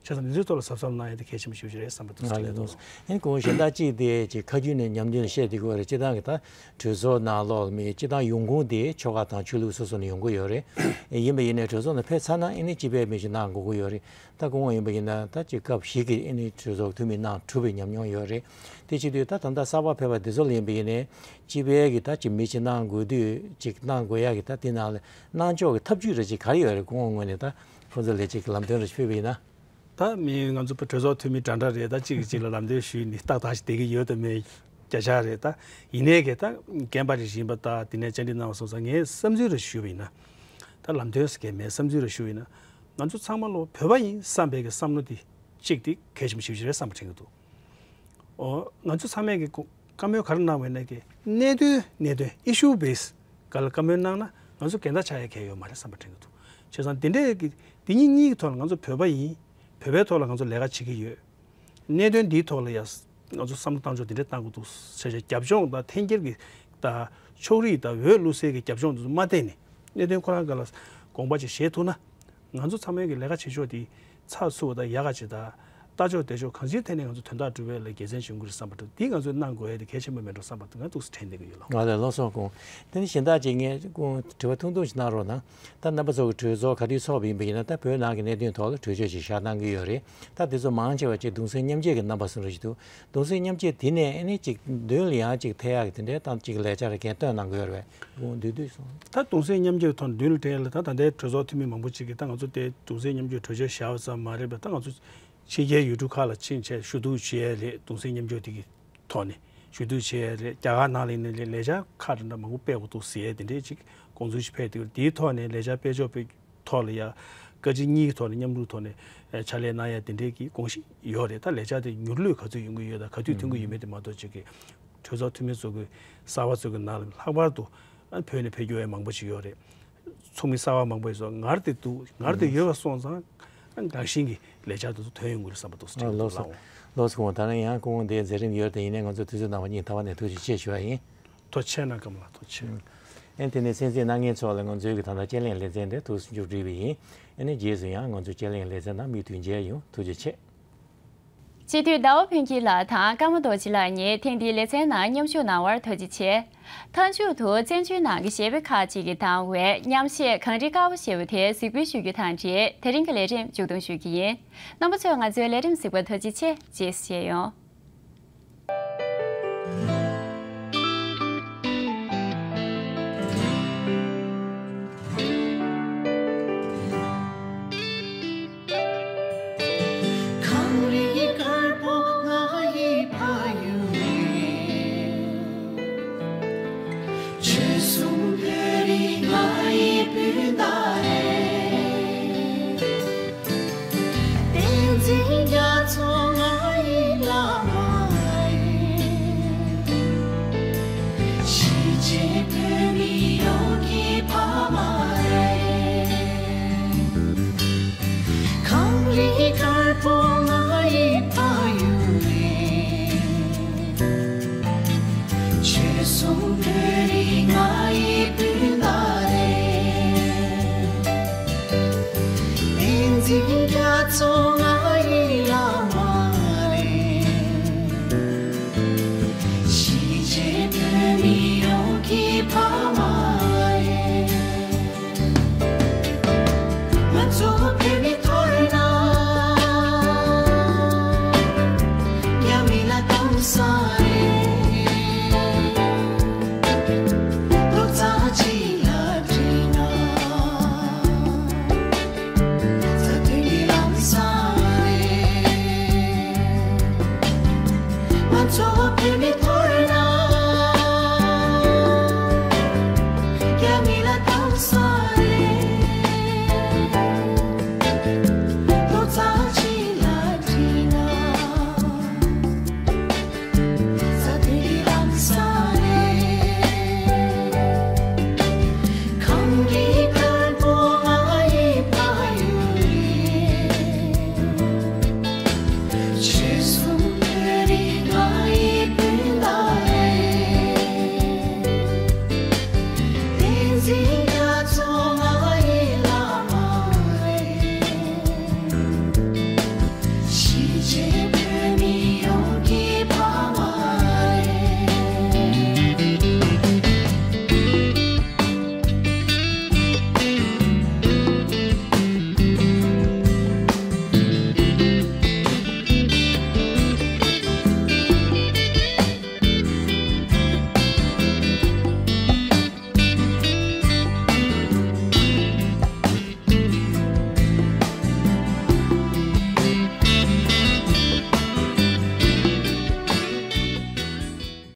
བྱས་ཙང་འདི་ཚོའི་ཐོག་ལ་གཟབ་གཟབ་གནང་ཡ་དེ་གལ་ཆེན་པོ་ཞེ་པོ་ཅིག་རེད་བསམ་པ་འདུག་ང་ལས་དོ། ཨེ་ཁོང་གཞན་དག་ཅིག་དེ་ཅིག་ཁ་རྒྱུན་ནས་ཉམས་མྱོང་བཤད་བསྡད་ཀྱི་ཡོད་རེད། སྤྱིར་བཏང་གི་ད་གྲོས་ཚོགས་ནང་ལོགས་ལ་མི་སྤྱིར་བཏང་ཡོང་ཁུངས་དེ་ཆོལ་ཁ་དང་ཆོས་ལུགས་སོ་སོ་ནས་ཡོང་གི་ཡོད་རེད། ཡིན་པ་ཡིན་ནའི་གྲོས་ཚོགས་ནང་ཕེབས་ཚར་ན་ཨེ་ནི་སྤྱི་པའི་མི་ཞིག་གནང་དགོས་ཀྱི་ཡོད་རེད། ད་སྐུ་ངོ་ཡིན་པ་ཡིན་ན་ད་ཅིག་སྐབས་ཤིག་གི་ཨེ་ནི་གྲོས་ཚོགས་འཐུས་མི་གནང་གྲུབ་པའི་ཉམས་མྱོང་ཡོད་རེད། དེ་བྱེད་དུས་ད་ད་ལྟ་གསར་པ་ཕེབས་པ་འདི་ཚོ་ལ་ཡིན་པ་ཡིན་ནའི་སྤྱི་པའི་གི་ད་ཅིག་མི་ཞིག་གནང་དགོས་དུས་ཅིག་གནང་དགོས་ཡ་གི་ད་དེ་ནང་ལ་གནང་ཕྱོགས་ཀྱི་ཐབས་ཇུས་རེ་ཅིག་ག་རེ་ཡོད་རེད། སྐུ་ངོ་ངོས་ནས་ད་ཁོང་ཚོ་ལ་ཅིག་ལམ་སྟོན་རེ་ཞིག་ཕུལ་བ་ཡིན་ན། ད་མི་ང་ཚོ་གྲོས་ཚོགས་འཐུས་མི་འདྲ་འདྲ་རེད། ད་གཅིག་གིས་གཅིག་ལ་ལམ་སྟོན་ཞུས་ནས་ཏག་ཏག་ཞིག་བསྡད་ཀྱི་ཡོད་དམ་མེད་བརྒྱ་ཆ་རེད། ད་ཡིན་ནའི་གི་ད་རྒན་པ་རེ་ཞིག་ཡིན་པ་ད་དེ་ནས་བཅར་འདྲི་གནང་བ་སོང་ཙང་ངས་བསམ་ཚུལ་རེ་ཞུས་པ་ཡིན་ན། ད་ལམ་སྟོན་ཟེར་མཁན་མེད། བསམ་ཚུལ་རེ་ཞུས་པ་ཡིན་ན། ང་ཚོ་ཚང་མ་ལོ་བོད་པ་ཡིན་བསམ་པའི་གི་བསམ་བློ་དེ་གཅིག་དེ་གལ་ཆེན་པོ་ཞེ་པོ་ཅིག་རེད་བསམ་པ་དྲན་གྱི་འདུག་ཨོ། ང་ཚོ་ཚང་མས་ཀྱི་བཀའ་མོལ་ག་རེ་གནང་བ་ཡིན་ན་ཀྱི་གནད་དོན་གནད་དོན་issue base ག་ལ་བཀའ་མོལ་གནང་ན་ང་ཚོ་འགལ་ཟླ་ཆགས་ཡ་གང་ཡང་ཡོད་མ་རེད་བསམ་པ་དྲན་གྱི་འདུག་བྱས་ཙང་འདི་འདྲའི་གི་འདི་གཉིས་གཉིས་ཀྱི་ཐོག་ལ་ང་ཚོ་བོད་པ་ཡིན། བོད་པའི་ཐོག་ལ་ང་ཚོ་ལས་ཀ་བྱེད་ཀྱི་ཡོད། གནད་དོན་འདིའི་ཐོག་ལ་ཡ་ང་ཚོ་བསམ་བློ་བཏང་ཕྱོགས་འདི་འདྲ་གཏང་དགོས་འདུག་ཟེར་བྱས་རྒྱབ་ལྗོངས་དང་འཐེན་འཁྱེར་གྱི་དང་ཕྱོགས་རིས་དང་འོས་བླུག་སའི་གི་རྒྱབ་ལྗོངས་འདི་ཚོ་མ་བལྟས་ནས་གནད་དོན་ཁོ་རང་སྒང་ལ་དགོངས་པ་ཅིག་བཞེས་ཐུབ་ན། ང་ཚོ་ཚང་མས་ཀྱི་ལས་ཀ་བྱེད་ཕྱོགས་དེ་ཚགས་ཚུད་པ་དང་ཡག་ག་ཅིག་དང་། ལྟ་ཕྱོགས་དེ་ཕྱོགས་གང་ཅིའི་ཐད་ནས་ང་ཚོ་དོན་དག་སྒྲུབ་པ་ལ་དགེ་མཚན་འབྱུང་གི་རེད་བསམ་པ་འདུག་འདི་ང་ཚོས་གནང་དགོས་ཡ་དེ་གལ་ཆེན་པོ་མེད་འགྲོ་བསམ་པ་འདུག་ང་འདུག་སེ་དྲན་བསྡད་ཀྱི་ཡོད་ལགས། ང་ལ་ལགས་སོ་སྐུ་ངོ། དེ་ནི་གཞན་དག་ཅིག་ངས་སྐུ་ངོ་དྲི་བ་ཐུང་ཐུང་ཞིག་གནང་རོགས་གནང་། ད་རྣམ་པ་ཚོ་གི་གྲོས་ཚོགས་ག་དུས་ཚོགས་པ་ཡིན་པ་ཡིན་ན་ད་བོད་ནང་གི་གནད་དོན་ཐོག་ལ་གྲོས་ཆོད་ཅིག་བཞག་གནང་གི་ཡོད་རེད། ད་དེ་ཚོ་མང་ཆེ་བ་ཅིག་གདུང་སེམས་མཉམ་སྐྱེད་ཀྱི་རྣམ་པ་བཟུང་རེ་ཞིག་འདུག་གདུང་སེམས་མཉམ་སྐྱེད་དེ་ནས་ཨ་ནི་ཅིག་མདུན་ལ་ཡང་ཅིག་ཐེ་ཡག་གི་དེ་འདྲའི་ཏང་ཅིག་ལས་འཆར་གང་བཏོན་གནང་གི་ཡོད་རེད་པས། ད་གདུང་སེམས་མཉམ་སྐྱེད་ཐོག་མདུན་ལ་དེ་ལ་ད་ད་ལྟའི་གྲོས་ཚོགས་འཐུས་མི་མང་པོ་ཅིག་གིས་ད་ང་ཚོ་དེ་གདུང་སེམས་མཉམ་སྐྱེད་གྲོས་ཆོད་བཞག་པ་ཙམ་མ་རེད་པས། ད་ང་ཚོ་ཕྱི་རྒྱལ་ཡུལ་གྲུ་ཁག་ལ་ཕྱིན་བྱས་ཞུ་གཏུག་བྱེད་ཡས་རེད། གདུང་སེམས་མཉམ་སྐྱེད་དེ་གི་ཐོག་ནས་ཞུ་གཏུག་བྱེད་ཡས་རེད། རྒྱ་གར་ནང་ལ་ཡིན་ན་ལས་ལས་འཆར་ཁག་འདྲ་འདྲ་མང་པོ་སྤེལ་དགོས་འདུག་ཟེར་ཡས་དེ་འདྲའི་ཅིག་དགོངས་ཚུལ་ཞིག་ཕེབས་འདུག་དེའི་ཐོག་ནས་ལས་འཆར་སྤེལ་ཕྱོགས་སྤེལ་ཐོག་ལ་ཡ། བཀའ་སྤྱི་གཉིས་ཀྱི་ཐོག་ནས་མཉམ་རུབ་ཐོག་ནས་ཨེ་ཕྱག་ལས་གནང་ཡ་དེ་འདྲའི་གི་དགོངས་གཞི་ཡོད་རེད། ད་ལས་འཆར་དེ་མྱུར་ལྷོད་ག་ཚོད་ཡོང་གི་ཡོད་དང་ག་དུས་ཐོན་གི་ཡོད་མེད་དེ་མ་གཏོགས་ཅིག་གི་གྲོས་ཚོགས་འཐུས་མི་ཚོ་གི་གསར་པ་ཚོ་གི་ནང་ལ་ལྷག་པར་དུ་ཨ་བོད་ནས་ཕེབས་རྒྱུ་ཡ་མང་པོ་ཞིག་ཡོད་རེད། ཚོགས་མི་གསར་པ་མང་པོ་ཡོད་སོང་། ངར་དེ་འདུག་ངར་དེ་ཡོད་པ་སོང་ཙང་ཨ་རང་བཞིན་གྱི་ལས་འཆར་དེ་ཚོ་ཐོན་ཡོང་གི་རེད་བསམ་པ་འདུག་ཨ་ལགས་སོ། ལགས་སོ། ད་ནི་ཡང་སྐུ་ངོ་འདིའི་མཛད་རིམ་ཡོད་དེ་ཡིན་ནའི་ང་ཚོ་དུས་ཚོད་འདང་བ་ཉིན་ཐ་བ་ནས་ཐུགས་རྗེ་ཆེ་ཞུ་བ་ཡིན། ཐུགས་རྗེ་ཆེ་གནང་སྐམ་ལགས། ཐུགས་རྗེ་ཆེ། ཨེ་དེ་ནས་གསན་གཟིགས་གནང་མཁན་ཚོ་ལ་ང་ཚོའི་གི་ད་ལྟ་དཔྱད་གླེང་ལེ་ཚན་དེ་ཐུགས་སུ་མཇུག་སྒྲིལ་བ་ཡིན། ཨེ་ནས་རྗེས་སུ་ཡང་ང་ཚོའི་དཔྱད་གླེང་ལེ་ཚན་ནང་མུ་མཐུད་མཇལ་ཡོང་། ཐུགས་རྗེ་ཆེ། སྤྱི་འཐུས་ཟླ་བ་ཕུན་སྐྱིད་ལགས་དང་ཀརྨ་རྡོ་རྗེ་ལགས་གཉིས་ཐེངས་འདིའི་ལེ་ཚན་ནང་མཉམ་ཞུགས་གནང་བར་ཐུགས་རྗེ་ཆེ། མཐའ་མཇུག་ཏུ་བཙན་བྱོལ་ནང་གི་གཞས་པ་ཁག་ཅིག་གིས་བཏང་བའི་མཉམ་གཞས་གངས་རིའི་ཀ་བ་ཞེས་པ་དེ་གཟིགས་འབུལ་ཞུ་རྒྱུ་དང་འབྲེལ་དེ་རིང་གི་ལས་རིམ་མཇུག་སྡོམ་ཞུ་རྒྱུ་ཡིན། རྣམ་པ་ཚོས་ང་ཚོའི་ལས་རིམ་གཟིགས་པར་ཐུགས་རྗེ་ཆེ། རྗེས་སུ་མཇལ་ཡོང་། གངས་རིའི་དཀར་པོ་ང་ཡི་ཕ་ཡུལ་རེད། ཆོལ་གསུམ་བོད་རིགས་ང་ཡི་སྤུན་ཟླ་རེད། བསྟན་འཛིན་རྒྱ་མཚོ་ང་ཡི་བླ་མ་རེད། གཞིས་བྱེས་བོད་མི་ཡོངས་ཀྱི་ཕ་མ་རེད། གངས་རིའི་དཀར་པོ་ང་ཡི་ཕ་ཡུལ་རེད། ཆོལ་གསུམ་བོད་རིགས་ང་ཡི་སྤུན་ཟླ་རེད། བསྟན་འཛིན་རྒྱ་མཚོ་